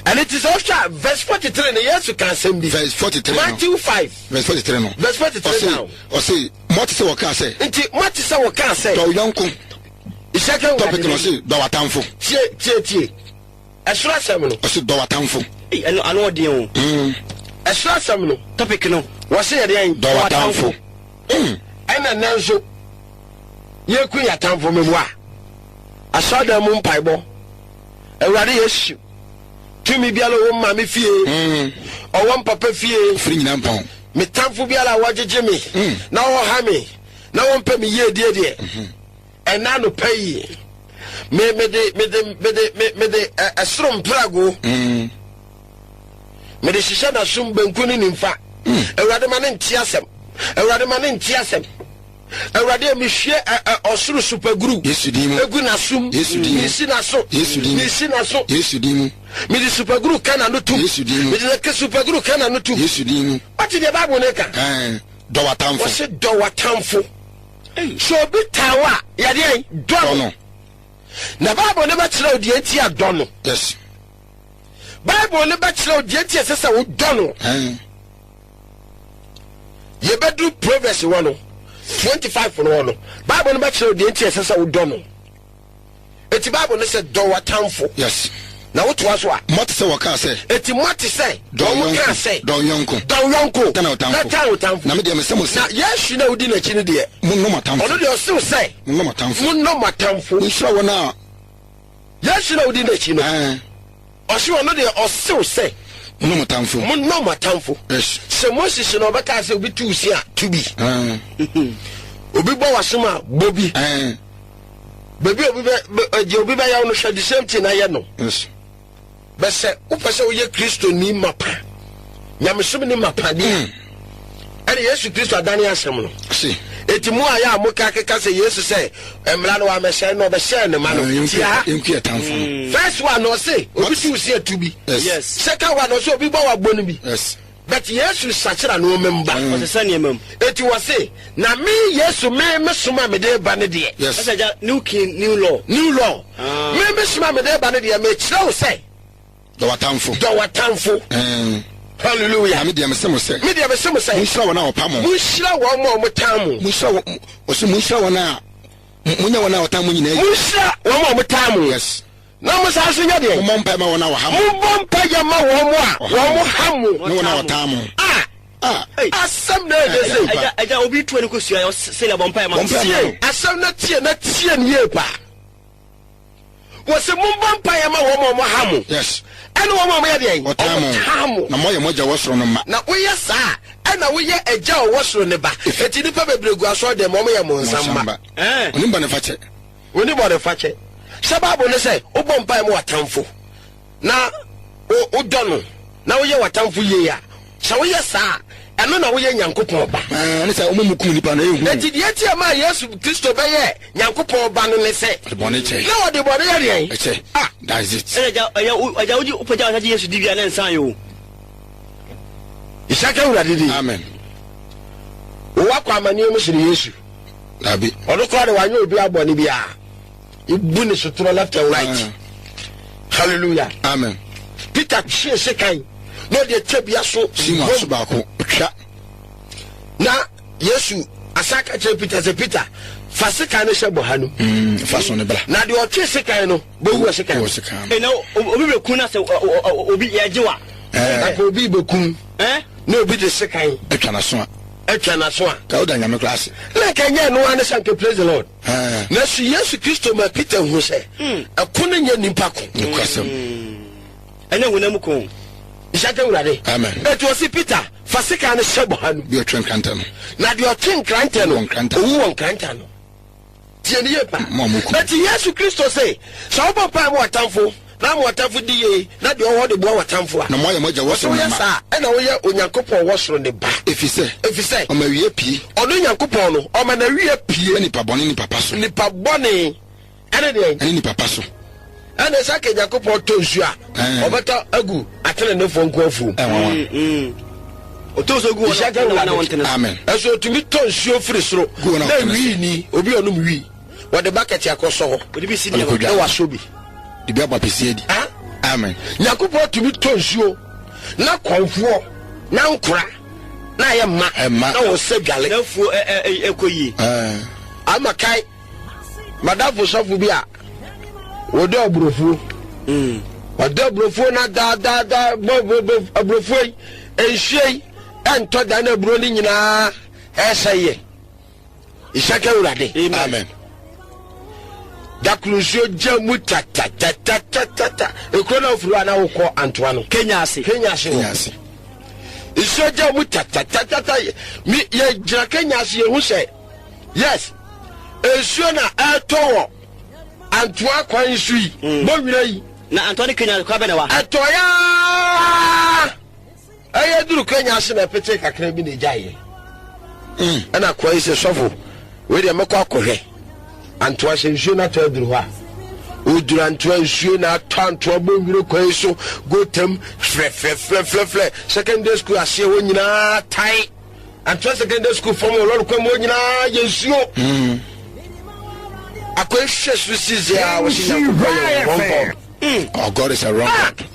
Ɛno nti sɛ wohwɛ a verse 43 no Yesu ka asɛm bi. Verse 43 no. Matthew 5. Verse 43 no. Verse 43 down. Ɔse, moate sɛ wɔkaa sɛ. Nti moate sɛ wɔkaa sɛ. Dɔ wo yɔnko. Nhyɛ ka Topic no ɔse dɔ w'atamfo. Tie tie tie. Ɛsoro asɛm no. Ɔse dɔ w'atamfo. Ei ɛno ano ɔden o. Mm. Ɛsoro asɛm no. Topic no. Wɔse yɛ deɛn? Dɔ w'atamfo. Mm. Ɛna nnɛ nso yɛku yɛn atamfo meboa. Asɔredan mu mpaebɔ. Awurade Yesu, tumi biara ɔwɔ maame fie, mm. ɔwɔ mpapa fie. Firi nyina mpɔn. Me tamfo biara a wɔgyegye me mm. na wɔha me na wɔmpɛ me yie die deɛ. Mm -hmm. Ɛnnɛ anɔpa yi, me mede mede mede me mede ɛsoro mprago. Mm. Mede hyehyɛ n'asom benku ne nimfa. Mm. Awurade ma ne nte asɛm. Awurade ma ne nte asɛm. Awurade a mehwie ɔsoro supaguru. Yesu din mu. Egu n'asom. Yesu din mu. Mesi n'aso. Yesu din mu. Mesi n'aso. Yesu din mu. Mede supaguru ka n'ano tum. Yesu din mu. Mede supaguru ka n'ano tum. Yesu din mu. Wate deɛ Bible ne ka? Dɔ w'atamfo. Wɔse dɔ w'atamfo. Sɛ obi tan wo a, yɛ deɛn? Dɔ no. Na Bible no bɛkyerɛ wo deɛ nti a dɔ no. Yes. Bible no bɛkyerɛ wo deɛ nti a ɛsɛ sɛ wodɔ no. Yɛbɛduru Proverbs hɔ no, 25 no hɔ no, Bible no bɛkyerɛ wo deɛ nti a ɛsɛ sɛ wodɔ no. Eti Bible no sɛ dɔ w'atamfo. Yes. Na wotoa so a. Moate sɛ wɔkaa sɛ. Eti moate sɛ. Dɔ wo wɔn kaa yɔnko. sɛ. Dɔ wo yɔnko. Dɔ wo yɔnko. Tan wo tamfo. Na tan wo tamfo. Na me deɛ mese mo sɛ. Na Yesu na wodi n'akyi no deɛ. Monnɔ mo atamfo. Ɔno deɛ ɔsew sɛ. Monnɔ mo atamfo. Monnɔ mo atamfo. Monhyira wɔn a. Yesu na wodi n'akyi no. Ɛɛ. Ɔse ɔno deɛ ɔsew sɛ. Monnɔ mo atamfo. Monnɔ mo atamfo. Yes. Sɛ Moses na ɔbɛkaa sɛ obi tu wo sin a, tu bi. Ɛɛ. Obi bɔ w'asom a, bɔ bi. Ɛɛ. Baabi a obi bɛ deɛ obi bɛyɛ wo no hwɛ the same thing na yɛ no. Yes. Bɛ sɛ wopɛ sɛ woyɛ Kristoni mapa, nyamesom ni mapa deɛ a, mm. ɛne Yesu Kristo adane asɛm no. Si. Eti mo a yɛ a moka keka sɛ Yesu sɛ mmara no wammɛhyɛ no, ɔbɛhyɛɛ ne ma no. Tie ha. Yɛnku yɛ tamfo no. First one ɔse obi si wo si atu bi. Yes. Second one ɔse obi bɔ wabɔ no bi. Yes. But Yesu sakyera nnoɔma mu ba. Ɔsesa nneɛma mu. Eti wɔse na me Yesu me me som a mede ba no deɛ. Yes. Ɛsɛ gya new king new law. New law. Ah. Me me som a mede ba no deɛ mekyerɛ wo sɛ. Dɔ w'atamfo. Dɔ w'atamfo. Ɛɛ. Hallelujah. Na me deɛ mese mo sɛ. Me deɛ mese mo sɛ. Monhyira wɔn a wɔpa mo. Monhyira wɔn a wɔtan mo. Monhyira wɔn, ɔse monhyira wɔn a, monyɛ wɔn a wɔtan mo nyinaa yie. Monhyira wɔn a wɔtan mo. Yes. Na mo san nso nyɛ deɛn? Mommɔ mpaeɛ ma wɔn a wɔha mo. Mommɔ mpaeɛ ma wɔn a wɔha mo. Ne wɔn a wɔtan mo. Ah! Ah! Asɛm na ɛyɛ sei. Agya, agya, obi tu ani kosua, ɔse bɔ mpaeɛ ma no. Tie asɛm na tie na tie no yie paa. Wɔse mommɔ mpaeɛ ma wɔn a wɔha mo. Yes. Ɛne wɔn a wɔyɛ deɛn? Wɔtaa mo. Wɔtaa mo. Na moayɛ mo agya wɔ soro no mma. Na woyɛ saa a, ɛna woyɛ agya a ɔwɔ soro no ba. Enti nnipa bebree gu asɔre dɛm, wɔyɛ mmonsam mma. Onim bɔne fakyɛ. Onim bɔne fakyɛ. Hyɛ Bible no sɛ wobɔ mpaeɛ ma w'atamfo na wodɔ no na woyɛ w'atamfo yie a, sɛ woyɛ saa a, ɛno na woyɛ Nyankopɔn ba. Ɛne sɛ wɔn mu kum nipa no ehu. Enti deɛ enti a ɛmaa Yesu Kristo bɛyɛɛ Nyankopɔn ba no ne sɛ. Ɔde bɔne kyɛ. Na ɔde bɔne yɛ deɛn? Ɛkyɛ. Ah. That's it. Ɛna agya, ɛyɛ, agya wogye wopagya wo nsa gye Yesu di wie a na nsan yɛ o. Nhyira nka Awurade din. Amen. Wowɔ akɔ amaneɛ mu sene Yesu. Dabi. Ɔno koraa de wanyɛ obi abɔne biara. Ebu ne sotorɔ left and right. Ah. Hallelujah. Amen. Peter hyee sekan na ɔde atwa bi aso. Simon aso baako twa. Na Yesu asa ka kyerɛ Peter sɛ Peter fa sekan no hyɛ bɔha no. Fa so no bra. Na deɛ ɔtwe sekan no bɛwu wɔ sekan. Wɔ sekan no. Ɛna obi bɛ kun na sɛ obi yɛgye wa. Ɛɛ. Obi bɛ kun. Na obi de sekan. Atwa n'aso a. Atwa n'aso a. Ka woda Nyame koraa ase. Na nka ɛnyɛ ɛno ara ne sɛ anka praise the Lord. Nanso Yesu Kristo maa Peter hu sɛ ɛko no nyɛ nipa ko. Nokwasɛm. Ɛnyɛ honam ko. Nhyira nka Awurade. Amen. Enti ɔse Peter, fa sekan no hyɛ bɔha no mu. Deɛ ɔtwe nkrantɛ no. Na deɛ ɔtwe nkrantɛ no, owu wɔ nkrantɛ ano. Tie no yie paa. Enti Yesu Kristo se, sɛ wobɔ mpae ma w'atamfo, na ama w'atamfo di yie, na deɛ ɔwɔ hɔ de boa w'atamfo a, Na moayɛ mo Agya wɔ ɔse soro no woyɛ mma. saa a, ɛna woyɛ Onyankopɔn a ɔwɔ soro no ba. Efisɛ. Efisɛ. Ɔma awia pue. Ɔno Nyankopɔn no, ɔma n'awia pue. Ma nnipa bɔne ne nnipa pa so. Nnipa bɔne ɛne deɛn? Ɛne nnipa pa so. Ɛne sɛ anka Nyankopɔn tɔ nsuo a, ɔbɛtɔ agu atenenefoɔ nko afuom. Ɛnwanwa. Ɔtɔ nsuo gu wɔn a wɔntene so. Amen. Ɛso otumi tɔ nsuo firi soro na wii ni obi a ɔnom wii wɔde bakɛte akɔsɔ hɔ Ɔde bi si nneɛma. na wasɔ bi. De bi abɔ apɛsi adi. Amen. Nyankopɔn tumi tɔ nsuo na kɔnfoɔ na nkora na ayɛ mma Ɛma. na wɔn nsa dwale. Na afuo ɛ ɛ ɛkɔ yie. Ama kae Madamfo sɔfo bi a wɔdɔ aburofuo. Ɔdɔ aburofuo na daadaadaa bɔ aburofuo yi nsuo yi ɛntɔ da na aburo no nyinaa ɛsɛ yɛ. Nhyɛ ka Awurade. Amen. Dakoro nsuo gya mu tatatatatata. Ekuro na ofiri hɔ a na wokɔ Antoa no. Kenya ase. Kenya ase Kenya ase. Nsuo gya mu tatatatata. Mi yɛ gyina Kenya ase yɛ hu sɛ. Yes, nsuo na ɛretɔ wɔ Antoa kwan so yi, mm. Bɔnwira yi. Na Antoa ne Kenya kwan bɛ na wa? Ɛtɔ yaa ɛyɛ duru Kenya ase na ɛpete kakra bi na egya yɛ. Mm. Ɛna kwan yi sɛ sɔfo, wei deɛ mɛkɔ akɔhwɛ. Antoa sɛ nsuo no atɔ aduru hɔ a. Oduru Antoa nsuo na atɔ Antoa bɔnwira kwan yi so gotam frɛfrɛfrɛfrɛfrɛ secondary school aseɛ hɔ nyinaa tae. Antoa Secondary School fam wɔ lɔre kwan mu hɔ nyinaa yɛ nsuo. Mm. Akɔhwɛ soro sisi a wɔsi Nyankopɔn yɛ wrong God. Mm. Oh, God is a wrong ah. God.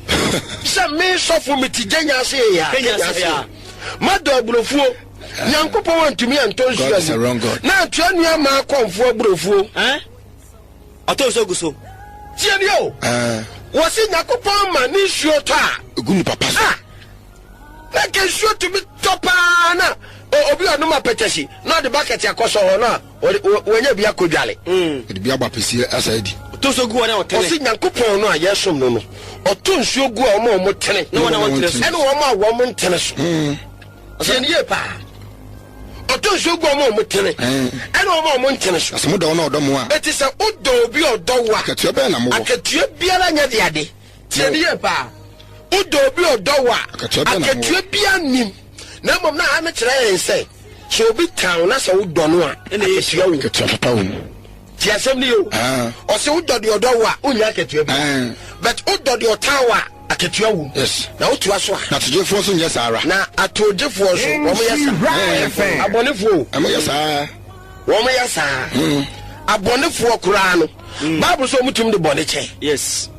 Sɛ me sɔfo me ti gya nya ase yɛ ya. Kenya ase ya. Madɔ aburofuo. Nyankopɔn antumi antɔ nsuo agu. Na antua nua maa kɔnfoɔ aburofuo. Eh? Ɔtɔ nsuo gu so. Tie ni o. Eh. Wɔsi Nyankopɔn ma ne nsuo tɔ a. Egu nipa pa so. Ah. Na nka nsuo tumi tɔ paa na obi a ɔnom apɛtɛsi na ɔde bakɛte akɔsɔ hɔ na wanya bi akɔdwale. Ɔde bi abɔ apɛsi asa adi. Ɔtɔ nsuo gu wɔn a wɔtene. Ɔsi Nyankopɔn no a yɛsom no no, ɔtɔ nsuo gu a wɔn a wɔtene. Ne wɔn a wɔntene so. Ɛne wɔn a wɔn ntene so. Tie no yie paa. Ɔtɔ nsuo gu wɔn a wɔtene. Ɛne wɔn a wɔn ntene so. Na sɛ modɔ wɔn a wɔdɔ mo a. Eti sɛ wodɔ obi a ɔdɔ wo a. Akatua bɛn na mowɔ? Akatua biara nyɛ de ade. Tie no yie paa. Wodɔ obi a ɔdɔ wo a, Akatua bɛn na mowɔ? akatua biara nnim. Na mmom na ha no kyerɛ yɛn sɛ, Sɛ obi tan wo na sɛ wodɔ no a, akatua wom. Akatua papa wom. Ti asɛm no yie o. Ah. Ɔsɛ wodɔ deɛ ɔdɔ wo a, wonnya akatua bi. Ah. But wodɔ deɛ ɔtan wo a, akatua wom. Yes. Na wotoa so a. Na atogyefoɔ nso nyɛ saa ara. Na atogyefoɔ nso, wɔn yɛ saa. Abɔnefoɔ o. Wɔn yɛ saa. Wɔn yɛ saa. Abɔnefoɔ koraa no, Bible sɛ wɔn tumi de bɔne kyɛ. Yes.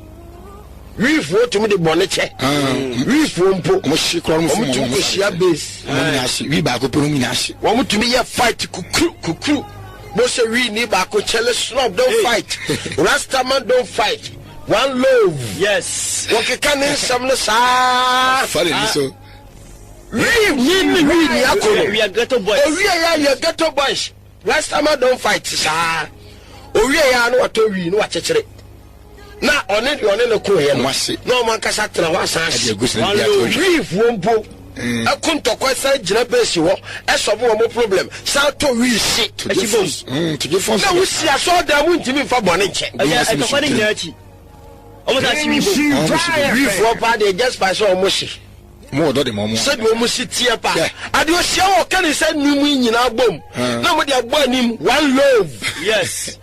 Wiifoɔ tumi de bɔne kyɛ. Wiifoɔ mpo. Wɔn hye koraa wɔn fom Wɔn tumi kɔhyia base. Wɔn nyinaa hye. Wii baako pɛ wɔn nyinaa hye. Wɔn tumi yɛ fight kukuru kukuru. Bo sɛ wii ni baako kyɛlɛ snob don't fight. Rastaman don't fight. One love. Yes. Wɔkeka ne nsɛm no saa. Fa n'ani so. Wii ni ne wii ni akɔ no. We are ghetto boys. Owie ya yɛ ghetto boys. Rastaman don't fight saa. Owie ya no watɔ wii no wakyekyere. Na ɔne deɛ ɔne no koeɛ no Wɔn ase. na wɔn ankasa tena hɔ asan Ɛde ase. agu sɛ bi ato nhwɛ. Wiifoɔ mpo ɛko ntɔkwa san gyina base hɔ ɛsɔbo wɔn problem san tɔ wii hye Akyi bom. Togyefoɔ nso na yɛ wosi saa. asɔɔdan mu ntumi nfa bɔne nkyɛ. Ɛyɛ ɛtɔkwa ne nyinaa akyi. Wɔn san hye wii bom. Wɔn hye bom. Wiifoɔ paa deɛ just by sɛ wɔn hye Mo wɔ dɔ de ma wɔn. sɛdeɛ wɔn si teɛ paa Yeah. adeɛ ohyia wɔ ɔka ne nsa num yi nyinaa bom na wɔn de abɔ anim one love Yes.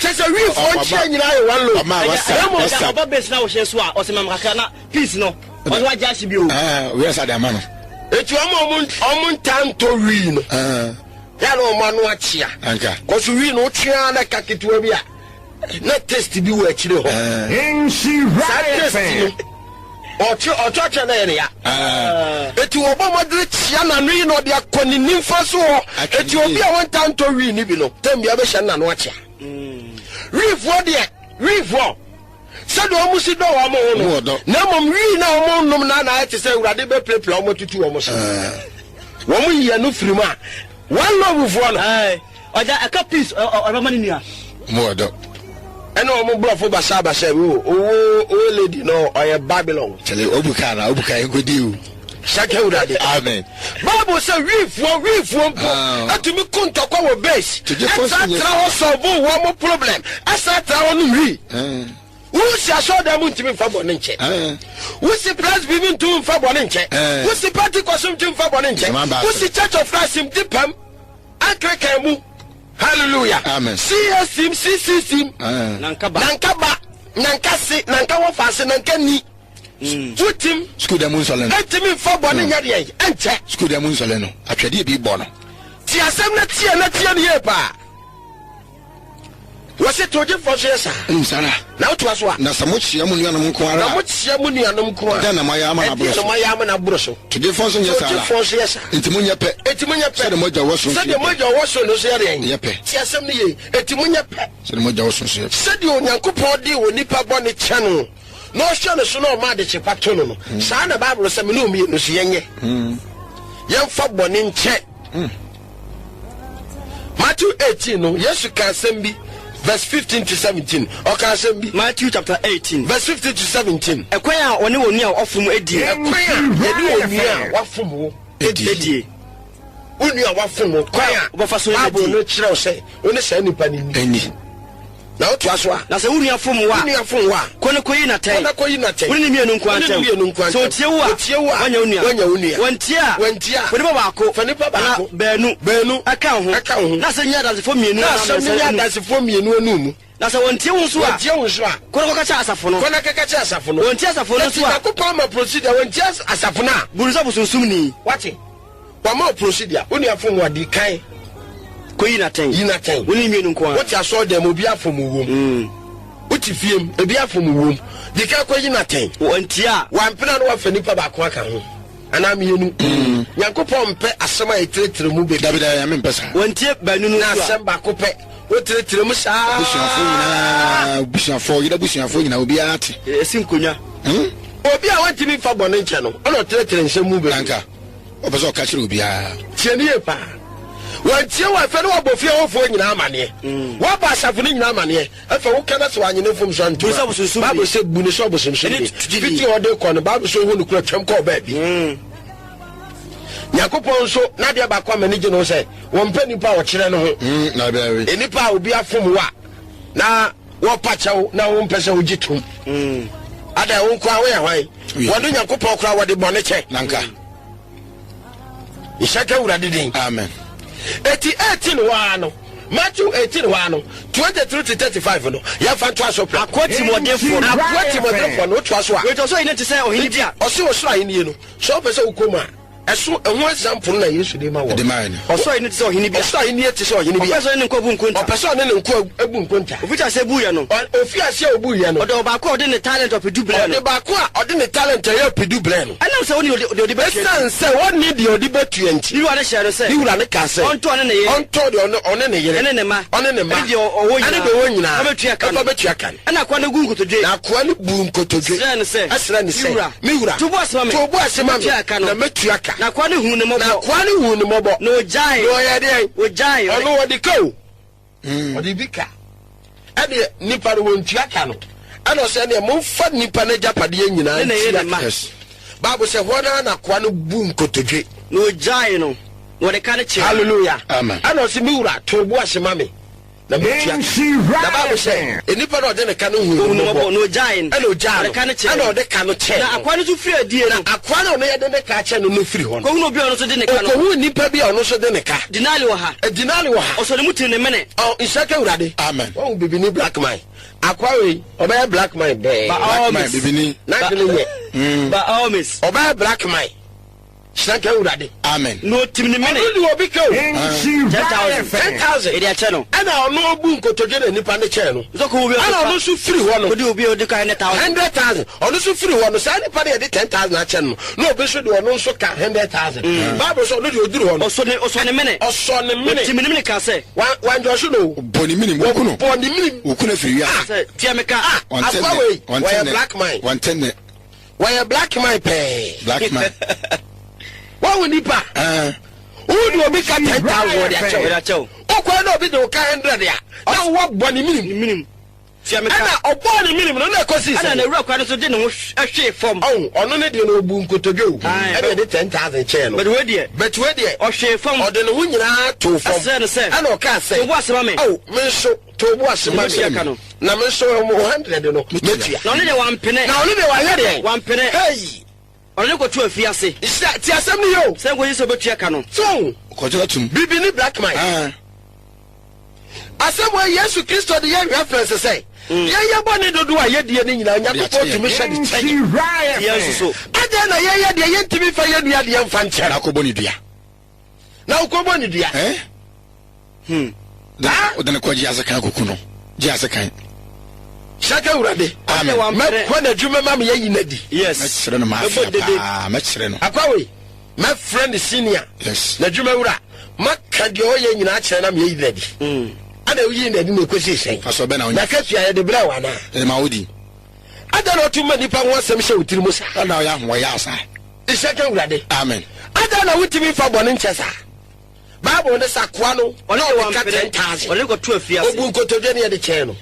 kyɛ sɛ wiifoɔ nkyia nyinaa yɛ one love Ɔma a wasa Na mmom- wasa. Ɔba base na wɔhyɛ so a ɔsɛ mam kakra na peace no. Ɔsɛ wagye ahye bi o. Ah, wia sa de ama no. eti wɔn a wɔn wɔn ntaa ntɔ wii no Ah, yɛ na wɔn ano akyea. anka. Kɔso wii no wotwea na ɛka ketewa bi a na taste bi wɔ akyire hɔ. Saa taste no ɔtwe ɔtwe na yɛ ne ya. Ah, Eti wɔbɔ mmɔdene kyea n'ano yi na ɔde akɔ ne nimfa so hɔ. Atwe Eti ne obi a wɔnta ntɔ wii ni bi no tɛm bia bɛhyɛ n'ano akyea. Wiifoɔ deɛ wiifoɔ sɛdeɛ wɔn si dɔ wɔn ho Wɔn no wɔ dɔ. na mmom wii na wɔn nom na na ayɛ te sɛ Awurade bɛpirapira wɔn atutu wɔn so. Wɔn yi ɛno firi mu a wɔn lɔbufoɔ no. Ɛɛ ɔgya ɛka peace ɔbɛma ne nua. mo wɔ dɔ. Ɛna wɔn borɔfo basabasa bi o owó owó lady no ɔyɛ Babylon. Kyale obu kaa na obu kaa nkodi o. Saka Awurade. Amen. Bible sɛ wiifoɔ wiifoɔ mpo Ah. atumi ko ntɔkwa wɔ base. Togyefoɔ nso Ɛsa nyɛ tena hɔ sɔbo wɔn mo problem. Ɛsa tena hɔ nom wii. Ah, Wusi asɔɔdan mu ntumi nfa bɔne nkyɛ. ah. Wusi Presby mu ntumi nfa bɔne nkyɛ. Eh. Wusi Pentecost mu ntumi nfa bɔne nkyɛ. Nzema baasa. Wusi Church of Christ mu di pam. Anglican mu. Hallelujah. Amen. CAC mu CCC mu. Ah. Nanka ba. Nanka ba. Nanka se. Nanka wɔfa ase. Nanka ni. Wutim. Sukuu dɛm nsɔle no. Ɛntumi nfa bɔne nyɛ deɛ ɛnkyɛ. Sukuu dɛm nsɔle no. Atwɛdeɛ bi bɔ no. Ti asɛm na tie na tie no yie paa. Wɔsi togyefoɔ nso yɛ saa. Nsara. Na wotoa so a. Na sɛ mokyea mo nuanom nko ara Na a, mokyea mo nuanom nko a. Dɛn na moayɛ ama no aboro Ɛdeɛn so? na moayɛ ama no aboro so? Togyefoɔ nso nyɛ saa ara. Togyefoɔ nso yɛ saa. Enti monyɛ pɛ. Enti monyɛ pɛ. Sɛdeɛ mo agya wɔ soro nso Sɛdeɛ yɛ mo pɛ. agya wɔ soro no nso yɛ deɛn? Yɛ pɛ. Tie asɛm no yie. Enti monyɛ pɛ. Sɛdeɛ mo agya wɔ soro nso yɛ pɛ. Sɛdeɛ Onyankopɔn de onipa bɔne kyɛ no na ɔhwɛ no so na ɔma adekye pa to no no, saa na Bible sɛ me ne wo mmienu nso yɛnyɛ. Yɛmfa bɔne nkyɛ. Matthew 18 no, Yesu ka asɛm bi, verse 15 to 17. Ɔka asɛm bi, Matthew chapter 18. verse 15 to 17. Ɛkwan a ɔne wɔn nua a ɔfom adie. Ɛkwan a yɛne onua a wafom wo Edi. Adie. Wo nua a wafom wo kwan a Wobɛfa so Bible adi. no kyerɛ wo sɛ wo ne saa nipa no nni. Ɛni. Na wotoa so a, Na sɛ wo nua fom wo wo a, nua fom wo a, kɔ ne kɔyi n'atɛn. kɔ na kɔyi n'atɛn. Wo ne ne mmienu nko Wo ne ne ara ntam. mmienu nko ara Sɛ ntam. otie wo a, Otie wo a, woanya wo nua. woanya wo nua. Wantie a, Wantie a, fa nipa baako. fa nipa baako. Anaa baanu. Baanu. Ɛka wo ho. Ɛka wo ho. Na asɛm nyɛ adansefoɔ mmienu Na anaa asɛm no mmiɛnsa nyɛ anum. adansefoɔ mmienu anum mu. Na sɛ wɔntie wo nso a, Wɔntie wo nso a, kɔ na kɔka kyerɛ asafo no. kɔ na kɔka kyerɛ asafo no. Wɔntie asafo no nso a, Enti Nyankopɔn ama procedure, wɔntie asafo no a, bu no sɛ bosonsomni. Wate? Wama wo procedure. Wo nua fom wo a, di kan Kɔyi n'atɛn. yi n'atɛn. Wo ne ne mmienu nko ara. Wote asɔredan mu, obi afom wo wom. Wote fie mu, ebi afom wo wom. Di kan kɔyi n'atɛn. Wɔntie a, Wampene a na wafa nipa baako aka ho anaa mmienu. Nyankopɔn mpɛ asɛm a yɛtrɛtrɛ mu bebree. Dabi dabi, Nyame mpɛ saa. wɔntie baanu no Na nso a, asɛm baako pɛ, wotrɛtrɛ mu saa. Abusuafoɔ nyinaa, abusuafoɔ, yere abusuafoɔ nyinaa, obiara te. ɛsi nkonnwa. Hmm? Obi a wantumi mfa bɔne nkyɛ no, ɛna ɔtrɛtrɛ nsɛm mu bebree. Anka, ɔpɛ sɛ ɔka kyerɛ obiara. Tie no yie paa. Wantie wo afei na wabɔ fie hɔfoɔ nyinaa amaneɛ. Wabɔ asafo no nyinaa amaneɛ. Afei woka na sɛ wanyɛ ne mfomso anto Bu no sɛ a, ɔbosonsomni. Bible sɛ bu no sɛ ɔbosonsomni. Ɛne tutudi. Fiti hɔ de kɔ no, Bible sɛ ohu no kura twam kɔɔ baabi. Nyankopɔn nso n'adeɛ baako a m'ani gye ne ho sɛ wɔmpɛ nipa a ɔkyerɛ ne ho. Na baabi. Nnipa a obi afom wo a na wɔpa kyɛw na wompɛ sɛ wogye tom. Ada wo nko a woyɛ hwan? Woyɛ Wɔne Nyankopɔn koraa wɔde bɔne kyɛ. Nanka. Nhyira nka Awurade din. Amen. Eti 18 hɔ ara no, Matthew 18 hɔ ara no, 23 to 35 no, yɛmfa ntoa so prɛko. Akoa tirimɔdenfoɔ no. Akoa tirimɔdenfoɔ no, wotoa so a. Wei nti ɔsoro ahennie te sɛ ɔhene bi a. Ɔse ɔsoro ahennie no, sɛ wopɛ sɛ wokɔ mu a, ɛso, ɛho example no na Yesu de ma wɔn. De mae no. Ɔsoro ahennie te sɛ ɔhene bi a. Ɔsoro ahennie te sɛ ɔhene bi a. Ɔpɛ sɛ ɔne ne nkoa bu nkonta. Ɔpɛ sɛ ɔne ne nkoa bu nkonta. Ofiti aseɛ buiɛ no. Ɔ, ofii aseɛ a obuiɛ no. Ɔde ɔbaako a ɔde ne talent ɔpedu brɛɛ no. Ɔde baako a ɔde ne talent a ɛyɛ ɔpedu brɛɛ no. Ɛnam sɛ ɔnni deɛ ɔde bɛtua nti. Ɛsiane sɛ ɔnni deɛ ɔde bɛtua nti. Ne wura no hyɛɛ no sɛ. Ne wura no kaa sɛ. Ɔntɔn ne ne yere. Ɔntɔn deɛ ɔne, ɔne ne yere. Ɛne ne mma. Ɔne ne mma. Ɛne deɛ ɔwɔ nyinaa. Ɛne deɛ ɔwɔ nyinaa. Mfa bɛtua ka no. Mfa bɛtua ka no. Ɛnna akoa no guu nkotodwe. Na akoa no buu nkotodwe. Srɛɛ no sɛ. Srɛɛ no sɛ. Me wura. Me wura. To wo bo ase ma me. To wo bo ase ma me. Na mɛtua ka no. Na mɛtua ka. Na akoa no huu no mmɔbɔ. Na akoa no huu no mmɔbɔ. Na ɔgyaee. Na ɔyɛɛ deɛn? Ɔgyaee. Ɔno ɔde ka o. Ɔde bi ka. Ɛdeɛ nipa no wɔntua ka no. Ɛna ɔsɛ ɛdeɛ momfa nipa no agyapadeɛ nyinaa ntua ka. Bible sɛ hɔ no ara na akoa no bu nkotodwe. Na ɔgyaee no, na ɔde ka no kyɛɛ no. Hallelujah. Amen. Ɛna ɔsɛ me wura, to wo bo ase ma me, na mɛtua ka. Na Bible sɛ nnipa no a ɔde ne ka no huu no mmɔbɔ. Na ɔgyaee no, ɛna ɔgyaa no, ɔde ka no kyɛɛ ɛna no. ɔde ka no kyɛɛ Na no. akoa no nso firii adie no. Na akoa no a ɔno yɛde ne ka akyɛ no no firi hɔ no. Kɔhunuu obi a ɔno nso de ne ka no. Ɔkɔhuu nipa bi a ɔno nso de ne ka. Denare ɔha. Denare ɔha. Ɔsɔɔ ne mu tee ne mene. Ɔ, nhyira nka Awurade. Amen. Wahu bibini black man. Akoa wei, ɔbɛyɛ black man bɛɛ. By all Black man, means. bibini. N'adwene nyɛ. By all means. Ɔbɛyɛ black man. Hyira nka Awurade. Amen. Na otim ne mene. Ɔno de obi ka o. 10,000. 10,000. Yɛde akyɛ no. Ɛna ɔno obu nkotodwe na nipa ne kyɛɛ no. Nso kɔ obi a Ɛna ɔno nso firi hɔ no. Kɔdi obi a ɔde ka 100,000. 100,000. Ɔno nso firi hɔ no, saa nipa no yɛde 10,000 akyɛ no no, na obi nso de ɔno nso ka 100,000. Bible sɛ ɔno deɛ ɔduru hɔ no. Ɔsɔ ne, ɔsɔ ne mene. Ɔsɔ ne mene. Otim ne mene kaa sɛ. Wan, wanjɔhye no o. Ɔbɔ ne minim, wɔku no. Ɔbɔ ne minim. Wɔku no afiri wiase. Sɛ, tua me ka. Ah, Ɔnte akoa nnɛ. wei, Ɔnte wɔyɛ nnɛ. black man. Ɔnte nnɛ. Wɔyɛ black man pɛɛ. Black man. Wahu nipa. Ɛɛ. Wo de obi ka 10,000 wɔde akyɛ wo. Wɔde akyɛ wo. Wokɔɛ na obi de wo ka 100 a, na wowɔ bɔ ne minim. Ne minim. Tua me ka. Ɛna ɔbɔɔ ne minim no na ɛkɔsii sɛ. Ɛna n'awura kwan no so de ne ho hwee fam. Ɔho, ɔno ne deɛ no ɔbu nkotodwe o. Ae. Ɛna ɛde 10,000 kyɛɛ no. But wei deɛ. But wei deɛ. Ɔhwee fam. Ɔde ne ho nyinaa too fam. Ɛsrɛɛ no sɛ. Ɛna ɔkaa sɛ. To wo bo ase ma me. Ao, me nso. To wo bo ase ma me, na me nso wo hundred no mɛtua. Na ɔno deɛ wampene. Na ɔno deɛ wayɛ deɛn? Wampene. Hey! Ɔde no kɔtoo afiase. Hyira, tie asɛm no yie o. Sɛ nkɔsi sɛ ɔbɛtua ka no. So wohu? Ɔkɔgye atum. Biribi ne black man. Ah. Asɛm wei Yesu Kristo de yɛ reference sɛ, yɛyɛ bɔne dodoɔ a yɛdie no nyinaa, Onyankopɔn tumi hyɛ de kyɛ yɛn. Yɛn nso so. Adɛn na yɛyɛ deɛ yɛntumi mfa yɛn nua deɛ mfa nkyɛ no? Na akɔbɔ ne dua. Na wokɔbɔ ne dua. Eh? Hmm. Wode no kɔ gye ase kan kɔku no. Gye ase kan. Hyɛka Awurade. Amen. Mɛkɔ n'adwuma ma meyɛ yi n'adi. Yes. Mɛkyerɛ no m'afea paa. Mɛkyerɛ no. Akwawe, mɛfrɛ ne senior. Yes. N'adwuma wura. Maka deɛ ɔyɛ nyinaa kyerɛ na meyɛ yi n'adi. Ana woyi n'adi na ɛkɔsi sɛn? Fasɔ bɛ na wonya. N'akatua yɛde brɛ wo anaa? Yɛde ma wo di. Adɛn na ɔto ma nnipa ho asɛm hyɛ wo tiri mu saa? Ɛna ɔyɛ ahoɔyɛ asa. Nhyɛ ka Awurade. Amen. Adɛn na wotumi mfa bɔne nkyɛ saa? Bible no sɛ akoa no na ɔde ka 10,000. Ɔde kɔto afiase. Obu nkotodwe ne yɛde kyɛɛ no.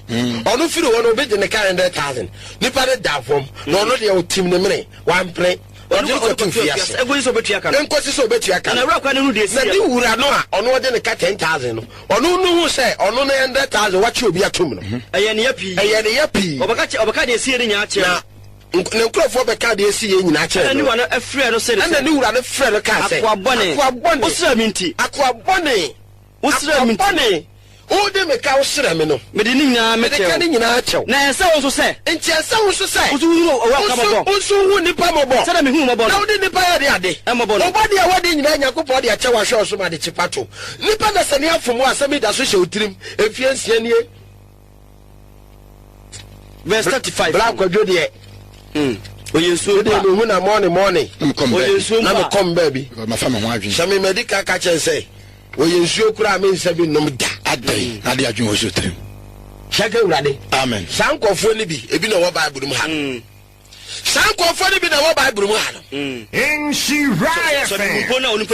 Ɔno firi hɔ no obi de ne ka 100,000. Nipa no da fam na ɔno deɛ ɔtim ne mene wampene. Ɔde no kɔto afiase. Nkosi sɛ ɔbɛtua ka no. Nkosi sɛ ɔbɛtua ka no. Na n'awura koraa no hu deɛ ɛsi Na ne wura no a ɔno ɔde ne ka 10,000 no, ɔno no hu sɛ ɔno ne 100,000 wakye obi atom no. Ɛyɛ ne ya pii. Ɛyɛ ne ya pii. Ɔbɛka deɛ ɛsiiɛ no nyinaa kyerɛ no. Na ne nkurɔfoɔ bɛkaa deɛ ɛsiiɛ nyinaa kyerɛɛ no. Ɛnna ne wura no frɛɛ no see no sɛ. Ɛnna ne wura no frɛɛ no kaa sɛ. Akoa bɔne. Akoa bɔne. Wosrɛɛ me nti. Akoa bɔne. Wosrɛɛ me nti. Akoa bɔne. Wode me ka wosrɛ me no. Mede ne nyinaa mekyɛɛ wo. Mede ka ne nyinaa kyɛ wo. Na ɛnsɛ wo nso sɛ. Nti ɛnsɛ wo nso sɛ. Wo nso wohunu owura ka mmɔbɔ. Wo nso wohu nnipa mmɔbɔ. Sɛdeɛ mehuu mmɔbɔ no. Na wode nnipa yɛ de ade. Mmɔbɔ no. Wo bɔne a woadi nyinaa Nyankopɔn de akyɛ wo ahwɛ wo so ma adekye pa to. Nnipa na sɛ ne afom wo a asɛm yi da so hyɛ wo tirim mfeɛ nsia nie. Verse 35. Bra kwadwo deɛ. Oyɛ nsuo mpa. Wode mehu na mɔne mɔne. Oyɛ nsuo mpa. Na mekɔm baabi. Mafa me ho adwene. Sɛ me madi ka ka kyɛn sɛ oyɛ nsuo koraa me nsa bi nom da. Adɛn na ade adwene wɔ so tirim. Hyɛ ka Awurade. Amen. Saa nkurɔfoɔ no bi ebi na ɛwɔ Bible mu ha no. Saa nkurɔfoɔ no bi na ɛwɔ Bible mu ha no. Nhyira FM.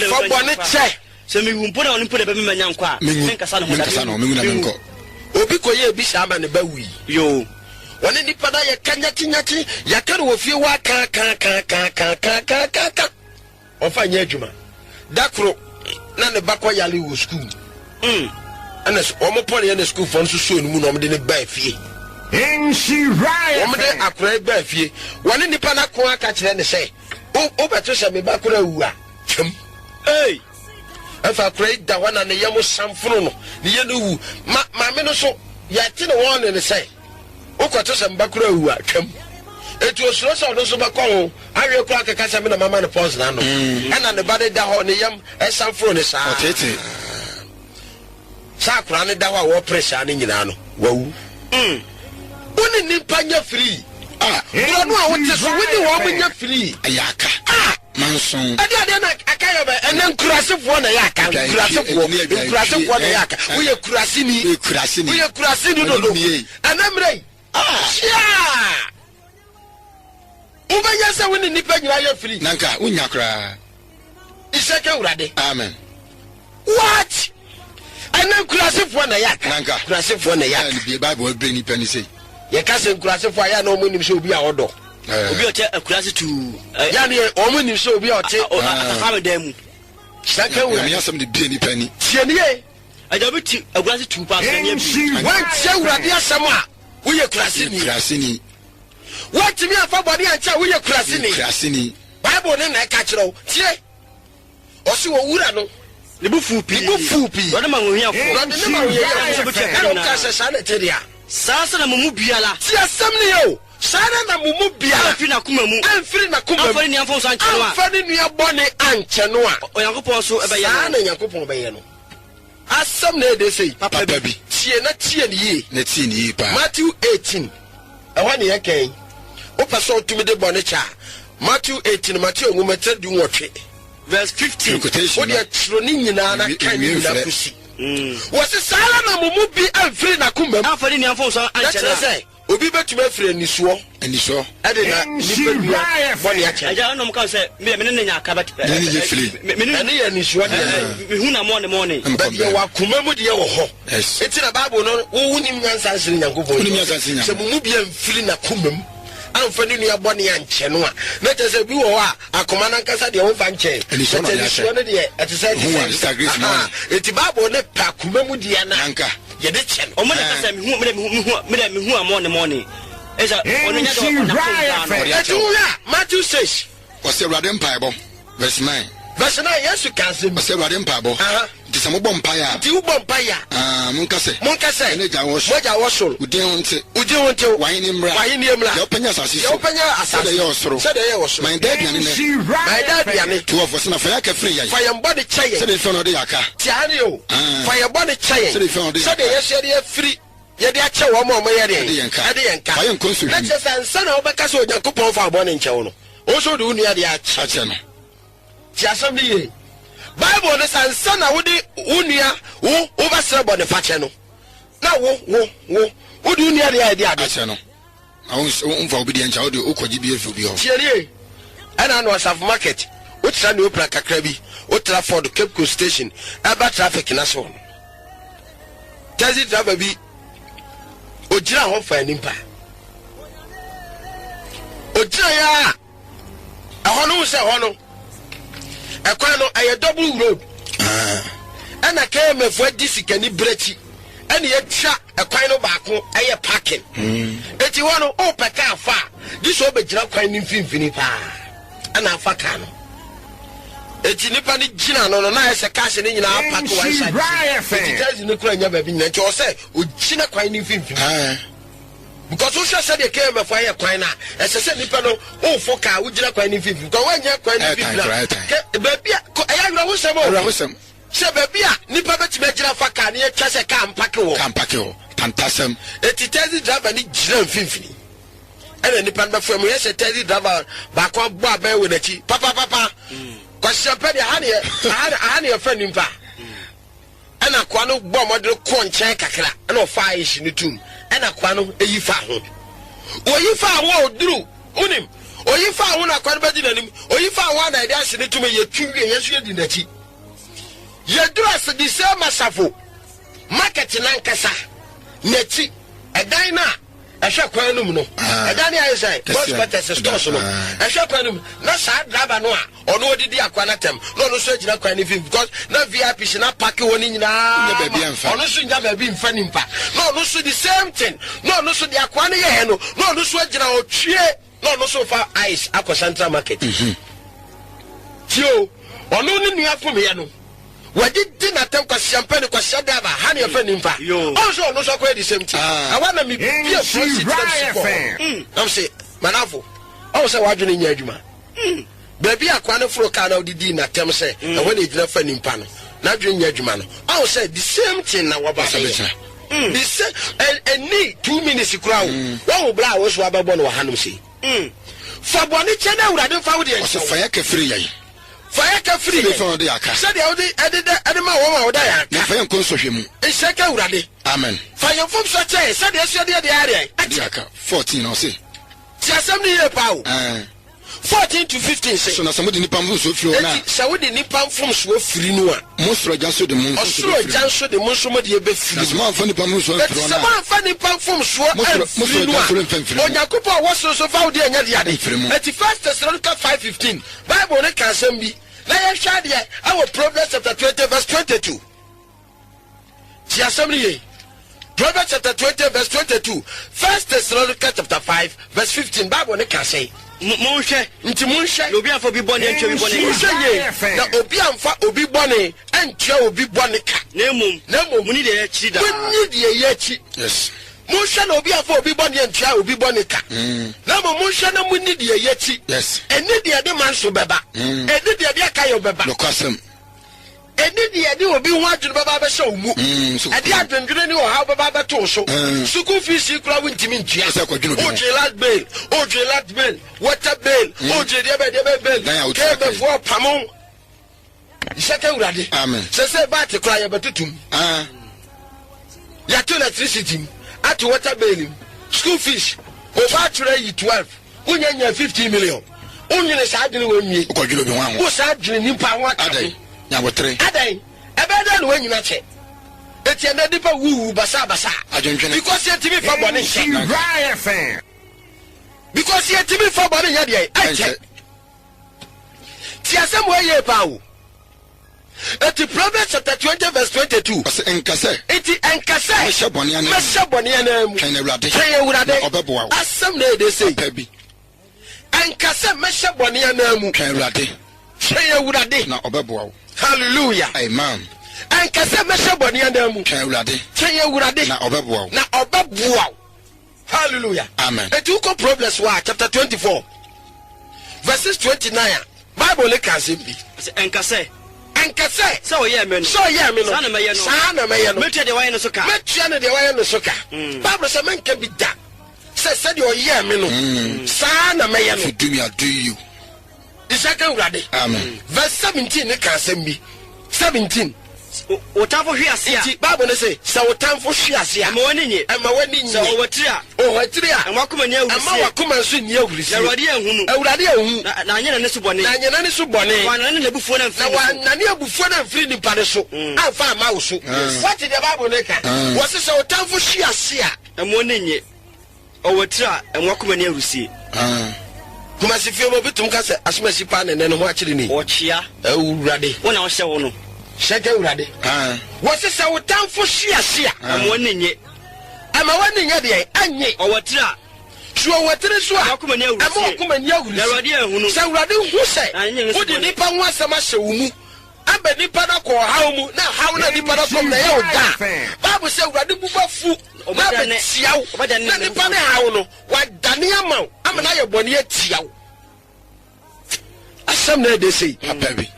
Fa bɔne kyɛ. Sɛ mewu mpo na ɔno mpo na ɛbɛma manya nkwa a, menkasa ne ho da. Menkasa ne ho, menwu na menkɔ. Obi kɔyɛɛ bi saa ma ne ba wui. Yoo. Wɔne nnipa no ayɛ ka nyakyenyakye, yɛaka no wɔ fie hɔ akaakaakaakaakaakaaka. Ɔmfa nyɛ adwuma. Da koro na ne ba kɔ yare wɔ sukuu. Ɛna wɔn pɔneɛ na sukuufoɔ no nso suo no mu na wɔde no baa fie. Wɔde akora yi baa fie. Wɔne nipa no ako aka kyerɛ ne sɛ, wobɛto sɛ me ba koro awu a, twam. Ei! Ɛfa akora yi da hɔ na ne yam samfono no, ne yɛ no wu. Ma maame no so yɛte ne wɔn ne ne sɛ wokɔto sɛ mba kora awu a twam. Eti osuro sɛ ɔno nso bɛkɔ ho awie koraa keka sɛ me na mama no poison ano. Ɛna ne ba no da hɔ ne yam ɛsamfono ne saa. Ɔtete. Sɛ akora no da hɔ a wɔpere saa no nyinaa no wawu. Wo ne nnipa nyɛ free. Ah. Borɔno a wote so wo ne wɔn nyɛ free. Ɛyɛ aka. Ah. Manson. Ɛde adeɛ na aka yɛ bɛ ɛnɛ nkurasefoɔ na ɛyɛ aka nkurasefoɔ nkurasefoɔ na ɛyɛ aka woyɛ kuraseni woyɛ kuraseni woyɛ kuraseni dodo ɛnɛ mmerɛ yi hyia wobɛnya sɛ wo ne nnipa nyinaa yɛ firi na nka wonya koraa isɛkɛ wurade amen what ɛnɛ nkurasefoɔ na ɛyɛ aka na nka nkurasefoɔ na ɛyɛ aka ɛne bible ɛbrɛ nnipa ni sei yɛka sɛ nkurasefoɔ a yɛ na ɔmo nim sɛ obi a ɔdɔ Obi a ɔte akuraase tuu. Yɛ ne wɔn nim sɛ obi a ɔte. Atafa dan mu. Saka wura. Nyame asɛm de bie nipa ni. Tie nie. Ɛgya obi te akuraase tuu paa sɛ ne abi. Wɔntie awurade asɛm a woyɛ kurase ni. Kurase ni. Wɔntumi afa bɔne ankyɛ a woyɛ kurase ni. Kurase ni. Bible ne na ɛka kyerɛ wo. Tie. Ɔsi wɔ wura no. Ne bo fuu pii. Ne bo fuu pii. Ɔde ma ahohiafoɔ. Ɔde ne ma ahohiafoɔ. Ɛna ɔka sɛ saa na ɛte deɛ. Saa sɛ na mo mu biara. Tie asɛm no yɛ o. Saa ara na mo mu biara. Amfiri n'akoma mu. Amfiri n'akoma mu. Amfa ne nua mfomso ankyɛ no a. Amfa ne nua bɔne ankyɛ no a. Onyankopɔn nso bɛyɛ no. Saa na Nyankopɔn bɛyɛ no. Asɛm na ɛde sei. Papa bi. Tie na tie no yie. Na tie no yie paa. Matthew 18, ɛhɔ ne yɛka yi. Wopɛ sɛ wotumi de bɔne kyɛ a, Matthew 18, Mateo nwoma tire 18. Verse 15. Quotation Wode atwerɛ ne nyinaa na ka ne nyinaa kɔsi. Wɔse saa ara na mo mu bi amfiri n'akoma mu. Amfa ne nua mfomso Na ankyɛ kyerɛ no a. sɛ obi bɛtumi afiri anisoɔ. Anisɔ. Ɛde na nipa nua bɔne akyɛ. Agya ɛna ɔmo ka sɛ me me ne ne nya aka bɛt. Ne ne nyɛ firi. Me ne Ɛne yɛ anisoɔ deɛ. me hu na mɔne mɔne. But deɛ wɔ akoma mu deɛ wɔ hɔ. Yes. Eti na Bible no wo wonim nyansa nsene Nyankopɔn. Wonim nyansa nsene Nyankopɔn. Sɛ mo mu bi amfiri n'akoma mu amfa ne nua bɔne ankyɛ no a, na kyerɛ sɛ bi wɔ hɔ a akoma no ankasa deɛ womfa nkyɛn. Anisoɔ na But ɔde akyɛ. anisoɔ no deɛ ɛte sɛ ɛte Hu a, sɛ. Sister Grace mɔne. Aha. Eti Bible no pɛ akoma mu deɛ no a Nanka. yɛde kyɛ no. Ɔmo na ɛka sɛ me hu me dɛ me hu me dɛ me hu a mɔne mɔne. Ɛsɛ ɔno nya dɛ ɔna kɔn daa no. Ɔde akyɛ Eti wo. wohwɛ a Matthew 6 Ɔsɛ Awurade mpaebɔ. Verse 9. verse 9 Yesu ka asɛm bi. Ɔsɛ Awurade mpaebɔ. Aha. Nti sɛ mobɔ mpaeɛ a. Nti wobɔ mpaeɛ a. Ah, monka sɛ. Monka sɛ. Yɛn agya wɔ soro. Mo agya wɔ soro. Wo din ho nte. Wo din ho nte. W'ahenni mmra. W'ahenni mmra. Deɛ wopɛ nyɛ asase so. Deɛ wopɛ nyɛ asase. Sɛdeɛ ɛyɛ wɔ soro. Sɛdeɛ ɛyɛ wɔ soro. Ma yɛn daa aduane nnɛ. Ma yɛn daa aduane. 12 ɔsɛ na fa yɛn aka firi yɛn. Fa yɛn bɔne kyɛ yɛn. Sɛdeɛ yɛfiri ɔde yɛn aka. Tie ha ne o. Ah. Fa yɛn bɔne kyɛ yɛn. Sɛdeɛ yɛfiri ɔde yɛn aka. Sɛdeɛ yɛso yɛde afiri yɛde akyɛ wɔn a wɔyɛ deɛ. Ɛde yɛn ka. Ɛde yɛn ka. Fa yɛn nkɔ nsɔhwɛ Na mu. kyerɛ sɛ ansa na wobɛka sɛ Onyankopɔn fa wo bɔne nkyɛ wo no, wo nso wode wo nua deɛ akyɛ. Akyɛ no. Tie asɛm no yie. Bible no sɛ ansa na wode wo nua wo wobɛsrɛ bɔne fakyɛ no, na wo wo wo wode wo nua deɛ ayɛ de ade. Akyɛ no. Na wo womfa obi deɛ nkyɛ wode wokɔgye bi afiri obi hɔ. Tie nie. Ɛna ano asafo market wotra Neopra kakra bi wotra Ford Cape Coast station ɛba traffic no ase hɔ no taxi driver bi ogyina hɔ fa nimpa ogyina yɛ a ɛhɔ no sɛ ɛhɔ no ɛkwan no ɛyɛ double road ɛna KMF adi sikani berɛ akyi ɛna yɛtwa ɛkwan no baako ɛyɛ parking eti hɔ no ɔpɛ kaa fa a gye sɛ ɔbɛgyina kwan no mfimfini paa ɛna afa kaa no eti nipa no gyina no no na ayɛ sɛ cars no nyinaa park one side eti taxi no kura nya baabi nyina nti ɔsɛ ogyina kwan no mfimfini Ah. because wohwɛ sɛdeɛ KMF ayɛ kwan no a ɛsɛ sɛ nipa no wofo kaa wogyina kwan no mfimfini because woanyɛ kwan no Ɛyɛ tan mfimfini koraa, a ɛyɛ tan. kɛ baabi a ɛyɛ awerɛhosɛm o Awerɛhosɛm. sɛ baabi a nipa bɛtumi agyina fa kaa ne yɛtwa sɛ kaa mpake wɔ Ka mpake hɔ. Tantasɛm. eti taxi driver ni gyina mfimfini ɛna nipa no bɛfo mu yɛ sɛ taxi driver baako abɔ abɛn wɔ n'akyi papapapa kwasiampɛ deɛ aha ne yɛ aha ne yɛfɛ nipa ɛna akoa no bɔ ɔmɔden kɔ nkyɛn kakra ɛna ɔfa ayehye no tum ɛna akoa no eyi fa ho oyi fa ho a oduru unim oyi fa ho na akoa no bɛdi n'anim oyi fa ho a na yɛde ahye no tum yɛ tu wie yɛn nso yɛdi n'akyi yɛduru ase de sɛ masafo market nankasa n'akyi ɛdan no a ɛhwɛ kwan no mu no Ah. ɛdan no ayɛ sɛ Kɛseɛ. boys quarters stores no Ah. ɛhwɛ kwan no mu na saa driver no a ɔno odidi akoa no atɛm na ɔno nso agyina kwan no mfimfini because na vip si na park hɔ no nyinaa Nya baabi ma- amfa. ɔno nso nya baabi mfa nimpa na ɔno nso the same thing na ɔno nso de akoa no yɛɛ no na ɔno nso agyina ɔtwie na ɔno nso fa ice akɔ central market tie o ɔno ne nua fomyɛ no. Wɔde di n'atɛm kwasiampɛ ne kwasia driver ha ne yɛfɛ nimfa. Ɔn sɛ ɔno nso akɔyɛ the same thing. Ɛhɔ na me bie front seat na me si kɔ hɔ. Na me se madamfo ɔn sɛ w'adwene nyɛ adwuma. Baabi a akoa no foro kaa na ɔde dii n'atɛm sɛ ɛhɔ na egyina fa nimpa no n'adwene nyɛ adwuma no ɔn sɛ the same thing na wɔba bɛyɛ. The same ɛni 2 minutes koraa o. Wɔn wo bra a wɔn so abɛbɔ no wɔ hanom sei. Fa bɔne kyɛ na Awurade mfa wo deɛ Ɔsɛ nkyɛ fa wo. yɛ kɛfiri yɛn. Fa yɛ ka firi Sɛdeɛ yɛn. fa wɔde aka. Sɛdeɛ wode ɛde dɛ ɛde ma wɔn a wɔda yɛn Na aka. fa yɛn nkɔ nsɔhwɛ mu. Nhyɛ ka Awurade. Amen. Fa yɛn mfomsoɔ kyɛ yɛn sɛdeɛ ɛsɛ deɛ deɛ ayɛ De akyɛ. aka 14 na ɔse. Ti asɛm no yie paa o. 14 to 15 So sɛ. na sɛ mode nipa mfomsoɔ firi wɔn a. Eti sɛ wode nipa mfomsoɔ firi no a. Mo soro agya nso de mo mfomsoɔ Ɔsoro bɛfiri agya mo. nso de mo nso mo deɛ bɛfiri Na sɛ mo. moamfa nipa mfomsoɔ Eti amfiri wɔn sɛ a. moamfa nipa mfomsoɔ Mo soro mo amfiri soro no agya a. nso remfa mfiri mo. Onyankopɔn a ɔwɔ soro nso fa wo deɛ nyɛ de ade. Mfiri mo. Eti First Thessalonica 5:15 Bible ne ka asɛm bi na yɛhwɛ adeɛ ɛwɔ Proverbs chapter 20 verse 22. Ti asɛm no yie. Proverbs chapter 20 verse 22. First Thessalonica chapter 5 verse 15. Bible ne ka sɛ. Monhwɛ. Nti monhwɛ. Na obi amfa obi bɔne antua obi bɔne ka. Monhwɛ yie na obi amfa obi bɔne antua obi bɔne ka. Na mmom. Na mmom. Muni deɛ ɛyɛ akyiri daa. Monni deɛ ɛyɛ akyi. Yes. Monhwɛ na obi amfa obi bɔne antua obi bɔne ka. Na mmom monhwɛ na monni deɛ ɛyɛ akyi. Yes. Ɛni deɛ ɛde ma nso bɛba. Ɛni deɛ ɛde aka yɛ bɛba. Nokwasɛm. Ɛni deɛ ɛde obi ho adwene bɛba abɛhyɛ wo mu. So- Ɛde adwendwene ne ɔhaw bɛba abɛto wo so. Sukuu fees yi koraa wontumi ntua. Ɛsɛ kɔdwene obi ho. Wodwene light bill, wodwene light bill, water bill, wodwene deɛ bɛ deɛ bɛ bill. Dan a wotua ka yi. Kɛmɛfoɔ pamo. Nhyɛ ka Awurade. Amen. Sɛ sɛ baate koraa yɛbɛtotom. Yɛato electricity mu, ato water bill mu, school fees, ɔba atwerɛ yi 12, wonya nya 15 million. Wonwene saa adwene wɔ nwie. Wokɔdwene obi ho aho. Wo saa adwene nipa ho aka ho. Adɛn. Nyabotere. Adɛn ɛbɛyɛ dɛn na woanyina kyɛ eti ɛnɛ nipa wuwu basabasa. Adwendwene. Because yɛntumi fa bɔne nhyɛ. Nhyira FM. Because yɛntumi fa bɔne nyɛ deɛ ɛnkyɛ. Ɛnkyɛ. Ti asɛm wɔ yie paa o. Eti Proverbs chapter 20 verse 22. Ɔsɛ nka sɛ. Eti ɛnka sɛ. Mɛhyɛ bɔne anan mu. Mɛhyɛ bɔne anan mu. Twɛn Awurade. Twɛn Awurade. Na ɔbɛboa wo. Asɛm na ɛde sei. Pɛ bi. Ɛnka sɛ mɛhyɛ bɔne anan mu. Twɛn Awurade. Twɛn Awurade. Na ɔbɛboa wo. Hallelujah. Amen. Ɛnka sɛ mɛhyɛ bɔne anan mu. Twɛn Awurade. Twɛn Awurade. Na ɔbɛboa wo. Na ɔbɛboa wo. Hallelujah. Amen. Eti wokɔ Proverbs wa chapter 24 verses 29 a Bible ne ka asɛm bi. Sɛ ɛnka sɛ. Ɛnka sɛ. Sɛ ɔyɛɛ me no. Sɛ ɔyɛɛ me no. Saa na mɛyɛ no. Saa na mɛyɛ no. Mɛtua deɛ wayɛ no so ka. Mɛtua no deɛ wayɛ no so ka. Bible sɛ mɛnka bi da. Sɛ sɛdeɛ ɔyɛɛ me no. Saa na mɛyɛ If no. you do me, I do you. Nhyɛ ka Awurade. Amen. Verse 17 ne ka asɛm bi. 17. Wo tamfo hwe ase a. Nti Bible ne se sɛ wo tamfo hwe ase a. Ɛma w'ani nye. Ɛma w'ani nye. Sɛ ɔwɔ tiri a. Ɔwɔ tiri a. Ɛma wakoma ni Ɛma ahurisie. wakoma nso nni ahurisie. Na Awurade anhu no. Awurade anhu. Na anyɛ n'ani so bɔne. Na anyɛ n'ani so bɔne. Wannane n'abufuo no amfiri Na ne so. wannane abufuo no amfiri nipa no so. Amfa amma wo so. Wate deɛ Bible ne ka. Wɔse sɛ wo tamfo hwe ase a. Ɛma w'ani nye. Ɔwɔ tiri a ɛma wakoma ni ahurisie. Kumasi fie mu obi tum ka sɛ asomasi paa ne ne ho akyere ni. Ɔkyea. Awurade. Wo na wohyɛ wo no. Hyɛ ka Awurade. Wɔse sɛ wo tamfo hwe ase a. Ɛma w'ani nye. Ɛma w'ani nyɛ deɛ ɛnye. Ɔwɔ tiri a. So ɔwɔ tiri so a. Ɛma wakoma ni ahurisie. Ɛma wakoma ni ahurisie. Na Awurade anhu no. Sɛ Awurade hu sɛ. Na anyɛ ne so Wode bɔne. nipa ho asɛm ahyɛ wo mu. Aba nipa no akɔ ɔhaw mu na haw na nipa no akɔm na ɛyɛ wo da. Bible sɛ Awurade bu bɛfu na abɛtia wo. Ɔbɛdane Na ne nipa no haw no wadane ama wo ama no ayɛ bɔne atia wo. Asɛm na ɛde sei. Papa bi.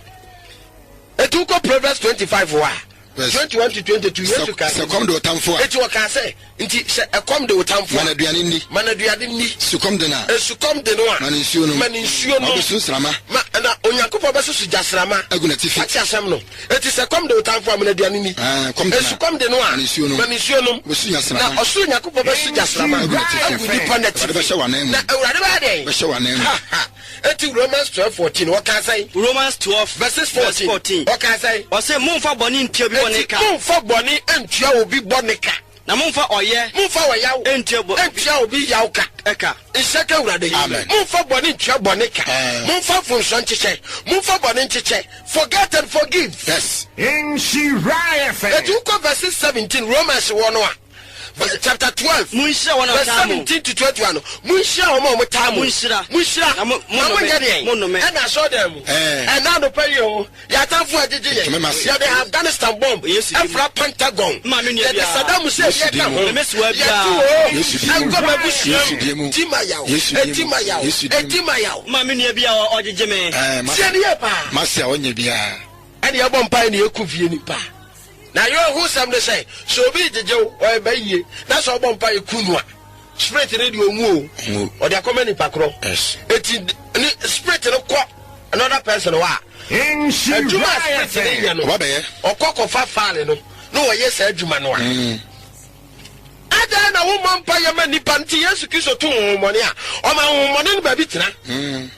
Eti wokɔ Proverbs 25 hɔ a. Verse- 21 to 22 Yesu ka. Sɛ kɔm de wo tamfo a. Eti wɔka sɛ nti sɛ ɛkɔm de wo tamfo Ma a. no aduane nni. Ma no aduane nni. Sukɔm de no a. Esukɔm de no a. Ma no nsuo nom. Ma no nsuo Na nom. ɔbɛsu nsrama. Ma na Onyankopɔn bɛsoso gyasrama. Agu n'atifi. Wate asɛm no. Eti sɛ kɔm de wo tamfo a ma no aduane nni. Ah, kɔm de no a. Esukɔm de no a. Ma no nsuo nom. Ma no nsuo nom. Ɔbɛsu gyasrama. Na ɔsoro Nyankopɔn bɛsu gyasrama. Agu n'atifi. Agu nipa n'atifi. Awurade bɛhyɛ w'anan mu. Na Awurade bɛyɛ dɛn? Bɛhyɛ w'anan mu. Ha ha. Eti Romans 12:14 wɔka sɛn? Romans 12 Verses verse 14. 14. Wɔka sɛn? Ɔsɛ momfa bɔne ntua obi bɔne Eti ka. momfa bɔne ntua obi bɔne ka. Na momfa ɔyɛ. Momfa ɔyaw. Ntua bɔ- Ntua obi yaw ka. Ɛka. Nhyɛ ka Awurade. Amen. Momfa bɔne ntua bɔne ka. Momfa mfomsoɔ nkyekyɛ. Momfa bɔne nkyekyɛ. Forget and forgive. Yes. Nhyira Eti FM. wokɔ verses 17 Romans wɔ no a. Chapter 12. Monhyira wɔn a Verse wɔtaa mo. 17 to 21 no, monhyira wɔn a wɔtaa mo. Monhyira. Monhyira. Na mo- Na monnome. monyɛ deɛn? Monnome. Ɛna asɔredan mu. Ɛɛ. Ɛna anɔpa yi o, yɛn atamfo agyegye yɛn. Ntoma m'ase. Yɛde Afghanistan bomb Yesu din mu. ɛfra Pentagon. Mma me nua Yɛde biara. Saddam Hussein Yesu yɛ din ka mu. ho. Meme soa biara. Yɛtu o. Yesu din mu. Ɛnkɔ m'abusua Yesu din mu. Ti ma yaw. Yesu din mu. Eti ma yaw. Yesu din mu. Eti ma yaw. Ma me nua bi a ɔgyegye me. Ɛɛ, ma- Tie ne yie paa. Mase a ɔnyɛ biara. Ɛne yɛbɔ mpae ne yɛku fie nipa. Na yɛ ɔho sɛm ne sɛ, sɛ obi gyegye wo, ɔyɛ bɛ yie, na sɛ ɔbɔ mpae ku no a, spirit no deɛ ɔnwu o. Ɔnwu. Ɔde akɔma nipa korɔ. Yes. Eti ne spirit no kɔ another person hɔ a, adwuma a Nhyira spirit no yɛ FM. no, Ɔba bɛyɛ. ɔkɔ kɔfa file no na wɔyɛ saa adwuma no a. Adan na womɔ mpa yɛ ma nipa nti Yesu Kristo to honhommɔne a, ɔma honhommɔne no baabi tena.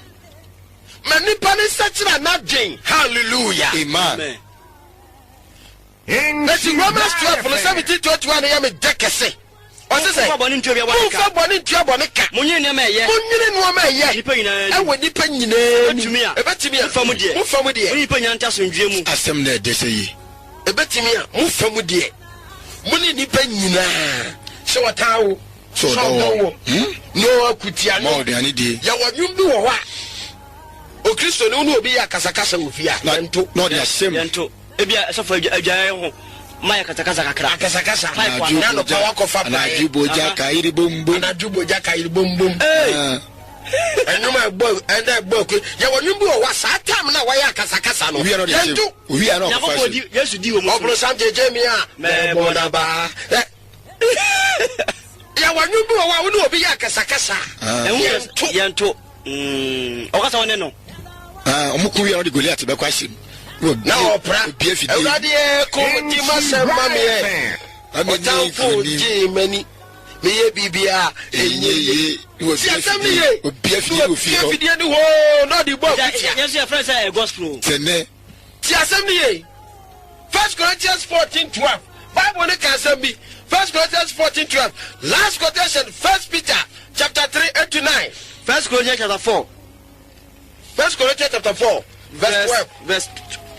Ma nipa ne nsakyera n'adwen. Hallelujah. Amen. Amen. Eti Romans Nhyira 12 no FM. 17 21 no yɛ me dɛ kɛse. Ɔse sɛ, Momfa bɔne ntua bɔne ka. momfa bɔne ntua bɔne ka. Monyɛ nneɛma a ɛyɛ. Monyene nneɛma a ɛyɛ. Nnipa nyinaa anim. Ɛwɔ nnipa nyinaa anim. Ɛbɛtumi a. Ɛbɛtumi a. Mo fa mu deɛ. Mo fa mu deɛ. Mo ne nnipa nyinaa nte asomdwoeɛ mu. Asɛm na ɛdɛ sɛ yi. Ɛbɛtumi a. Mo fa mu deɛ. Mo ne nnipa nyinaa. Sɛ wɔtaa wo. Sɛ ɔdɔ wo. wo. Ne ɔakutia Ma no. ɔduane die. Yɛwɔ nnwom bi wɔ hɔ a, Okristoni wo ne obi yɛ akasakasa wɔ fie a, Na yɛnto. na ɔde ahyɛ mu. Yɛnto. Ebi a ɛsɔfo adwaeɛ ho ma yɛ kasakasa kakra. Akasakasa. Pipe Anadwo Na anɔpa bogya- wakɔfa Anadwo praeɛ. bogya kayiri bombom. Anadwo bogya kayiri bombom. Ee. Ah, Ɛnwom a ɛbɔ ɛnna ɛbɔ aku. Yɛwɔ nnwom bi wɔ hɔ a, saa time na wɔyɛ akasakasa no, Owia na ɔde ahyɛ mu. yɛnto. Owia na ɔkɔfa Nyankopɔn ahyɛ mu. di Yesu di wɔ mu so. Ɔbonsam gyegye mi a, mɛbɔ n'aba. Ɛ, yɛwɔ nnwom bi wɔ hɔ a, wo ne obi yɛ akasakasa a, Ɛho yɛ- yɛnto. Yɛnto. Ɔkasa wo ne no. Ah, ɔmo ko wia na ɔde Goliath bɛkɔ ahyɛ mu. Na ɔpra. Obie fidie. Awurade yɛ ko ti ma sɛm ma meɛ. FM. Ama ni Ɔtamfo nkonim. gyee m'ani. Meyɛ biribiara Ɛnyɛ ɛnyɛ yie. yie. Na wabue Ti asɛm ne fidie. ye. Obie fidie wɔ fie Obie hɔ. fidie ne hɔ na ɔde bɔ akutia. Yɛn nso yɛfrɛ sɛ ɛyɛ gospel. Sɛ nnɛ. Ti asɛm ne ye. First Corinthians 14:12. Bible ne ka asɛm bi. First Corinthians 14:12. Last quotation, First Peter chapter 3 8 to 9. First Corinthians chapter 4. First Corinthians chapter 4 verse 12.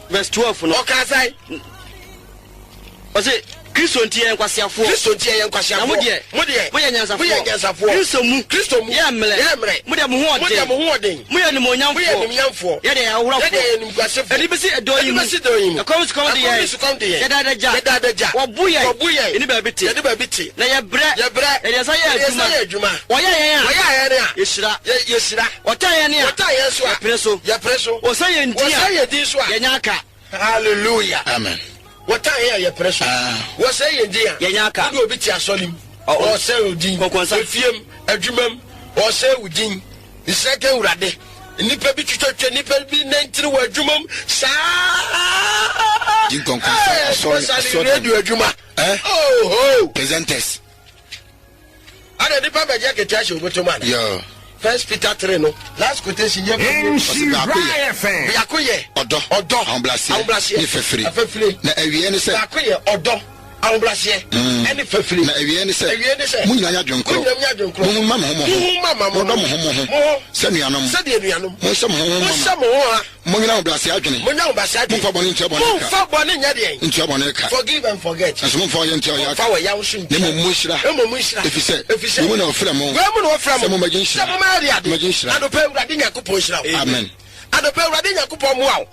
Verse 12 no. Ɔka sɛn? Ɔse Kristo nti yɛ nkwasiafoɔ. Kristo nti yɛ nkwasiafoɔ. Na mo deɛ, mo deɛ, moyɛ nyansafoɔ. Moyɛ nyansafoɔ. Kristo mu. Kristo mu. Yɛ mmerɛ. Yɛ mmerɛ. Mo deɛ mo ho Mo deɛ ɔden. mo ho ɔden. Moyɛ nimonyamfoɔ. Moyɛ nimonyamfoɔ. Yɛ deɛ yɛ ahohorɔfoɔ. Yɛ deɛ yɛ nimguasefoɔ. Ɛde bɛsi ɛdɔn yi mu. Ɛde bɛsi ɛdɔn yi mu. Ɛkɔm sukɔm de Ɛkɔm yɛn. ne sukɔm de yɛn. Yɛda adagya. Yɛda adagya. Wɔbo yɛn. Wɔbo yɛn. Yɛne baabi te. Yɛne baabi te. Na yɛbrɛ. Yɛbrɛ. Yɛde yɛn nsa yɛ Yɛde yɛn adwuma. nsa yɛ adwuma. Wɔyɛ yɛn a. Wɔyɛ yɛn a. Yɛhyira. Yɛhyira. Wɔtan yɛn a. Wɔtan yɛn so a. Yɛpere so. Yɛpere so. Wɔsɛ yɛn din a. Wɔsɛ yɛn din so a. Yɛnya aka. Hallelujah. Amen. Wɔtan yɛn a yɛpere so. Ah. Wɔsɛ yɛn din a. Yɛnya aka. Wode obi te asɔre mu. Ɔsɛ wo din. Kɔnkɔnsa. Efiem, adwuma mu. Ɔsɛ wo din. Nsɛ ka Awurade. Nnipa bi twitwatwa nnipa bi nantiri wɔ adwuma mu saa. Di nkɔnkɔnsa, asɔre, especially asɔre. radio adwuma. Eh? Oh, oh. Presenters. Ada nipa bɛgye akatua hyɛ obotom ana? Yo. First Peter 3 no. Last quotation yɛ Ɔse baako Nhyira yɛ. FM. Biako yɛ Ɔdɔ. Ɔdɔ. Ahobrɛaseɛ. Ahobrɛaseɛ. Ne fafiri. Afafire. Na awie ne sɛ. Baako yɛ ɔdɔ. Ahobrɛaseɛ. Ɛne fafiri. Na awie ne sɛ. Awie ne sɛ. Mo nyinaa nyɛ adwenkorɔ. Mo nyinaa nyɛ adwenkorɔ. Mo ho mma mo ho mo ho. Mo ho mma mo ho. Mo dɔ mo ho mo ho. Mo ho. Sɛ nuanom. Sɛdeɛ nuanom. Monhyɛ mo ho ho mma Monhyɛ mo ho ha. Monyina ahobrɛaseɛ adwene. Monyɛ ahobrɛaseɛ adwene. Momfa bɔne ntua bɔne ka. Momfa bɔne nyɛ deɛn? Ntua bɔne ka. Forgive and forget. Nanso momfa ɔyɛ ntua ɔyɛ Momfa ɔyaw nso ntua. Na mmom monhyira. Mmom monhyira. Ɛfiri sɛ, Ɛfiri sɛ, wei mu na wɔfrɛ mo. Wei mu na wɔfrɛ mo. Sɛ mommɛgye nhyira. Sɛ mommɛyɛ de ade. Mommɛgye nhyira. Anɔpa Awurade Nyankopɔn nhyira wo. Amen. Anɔpa Awurade Nyankopɔn mmoa wo.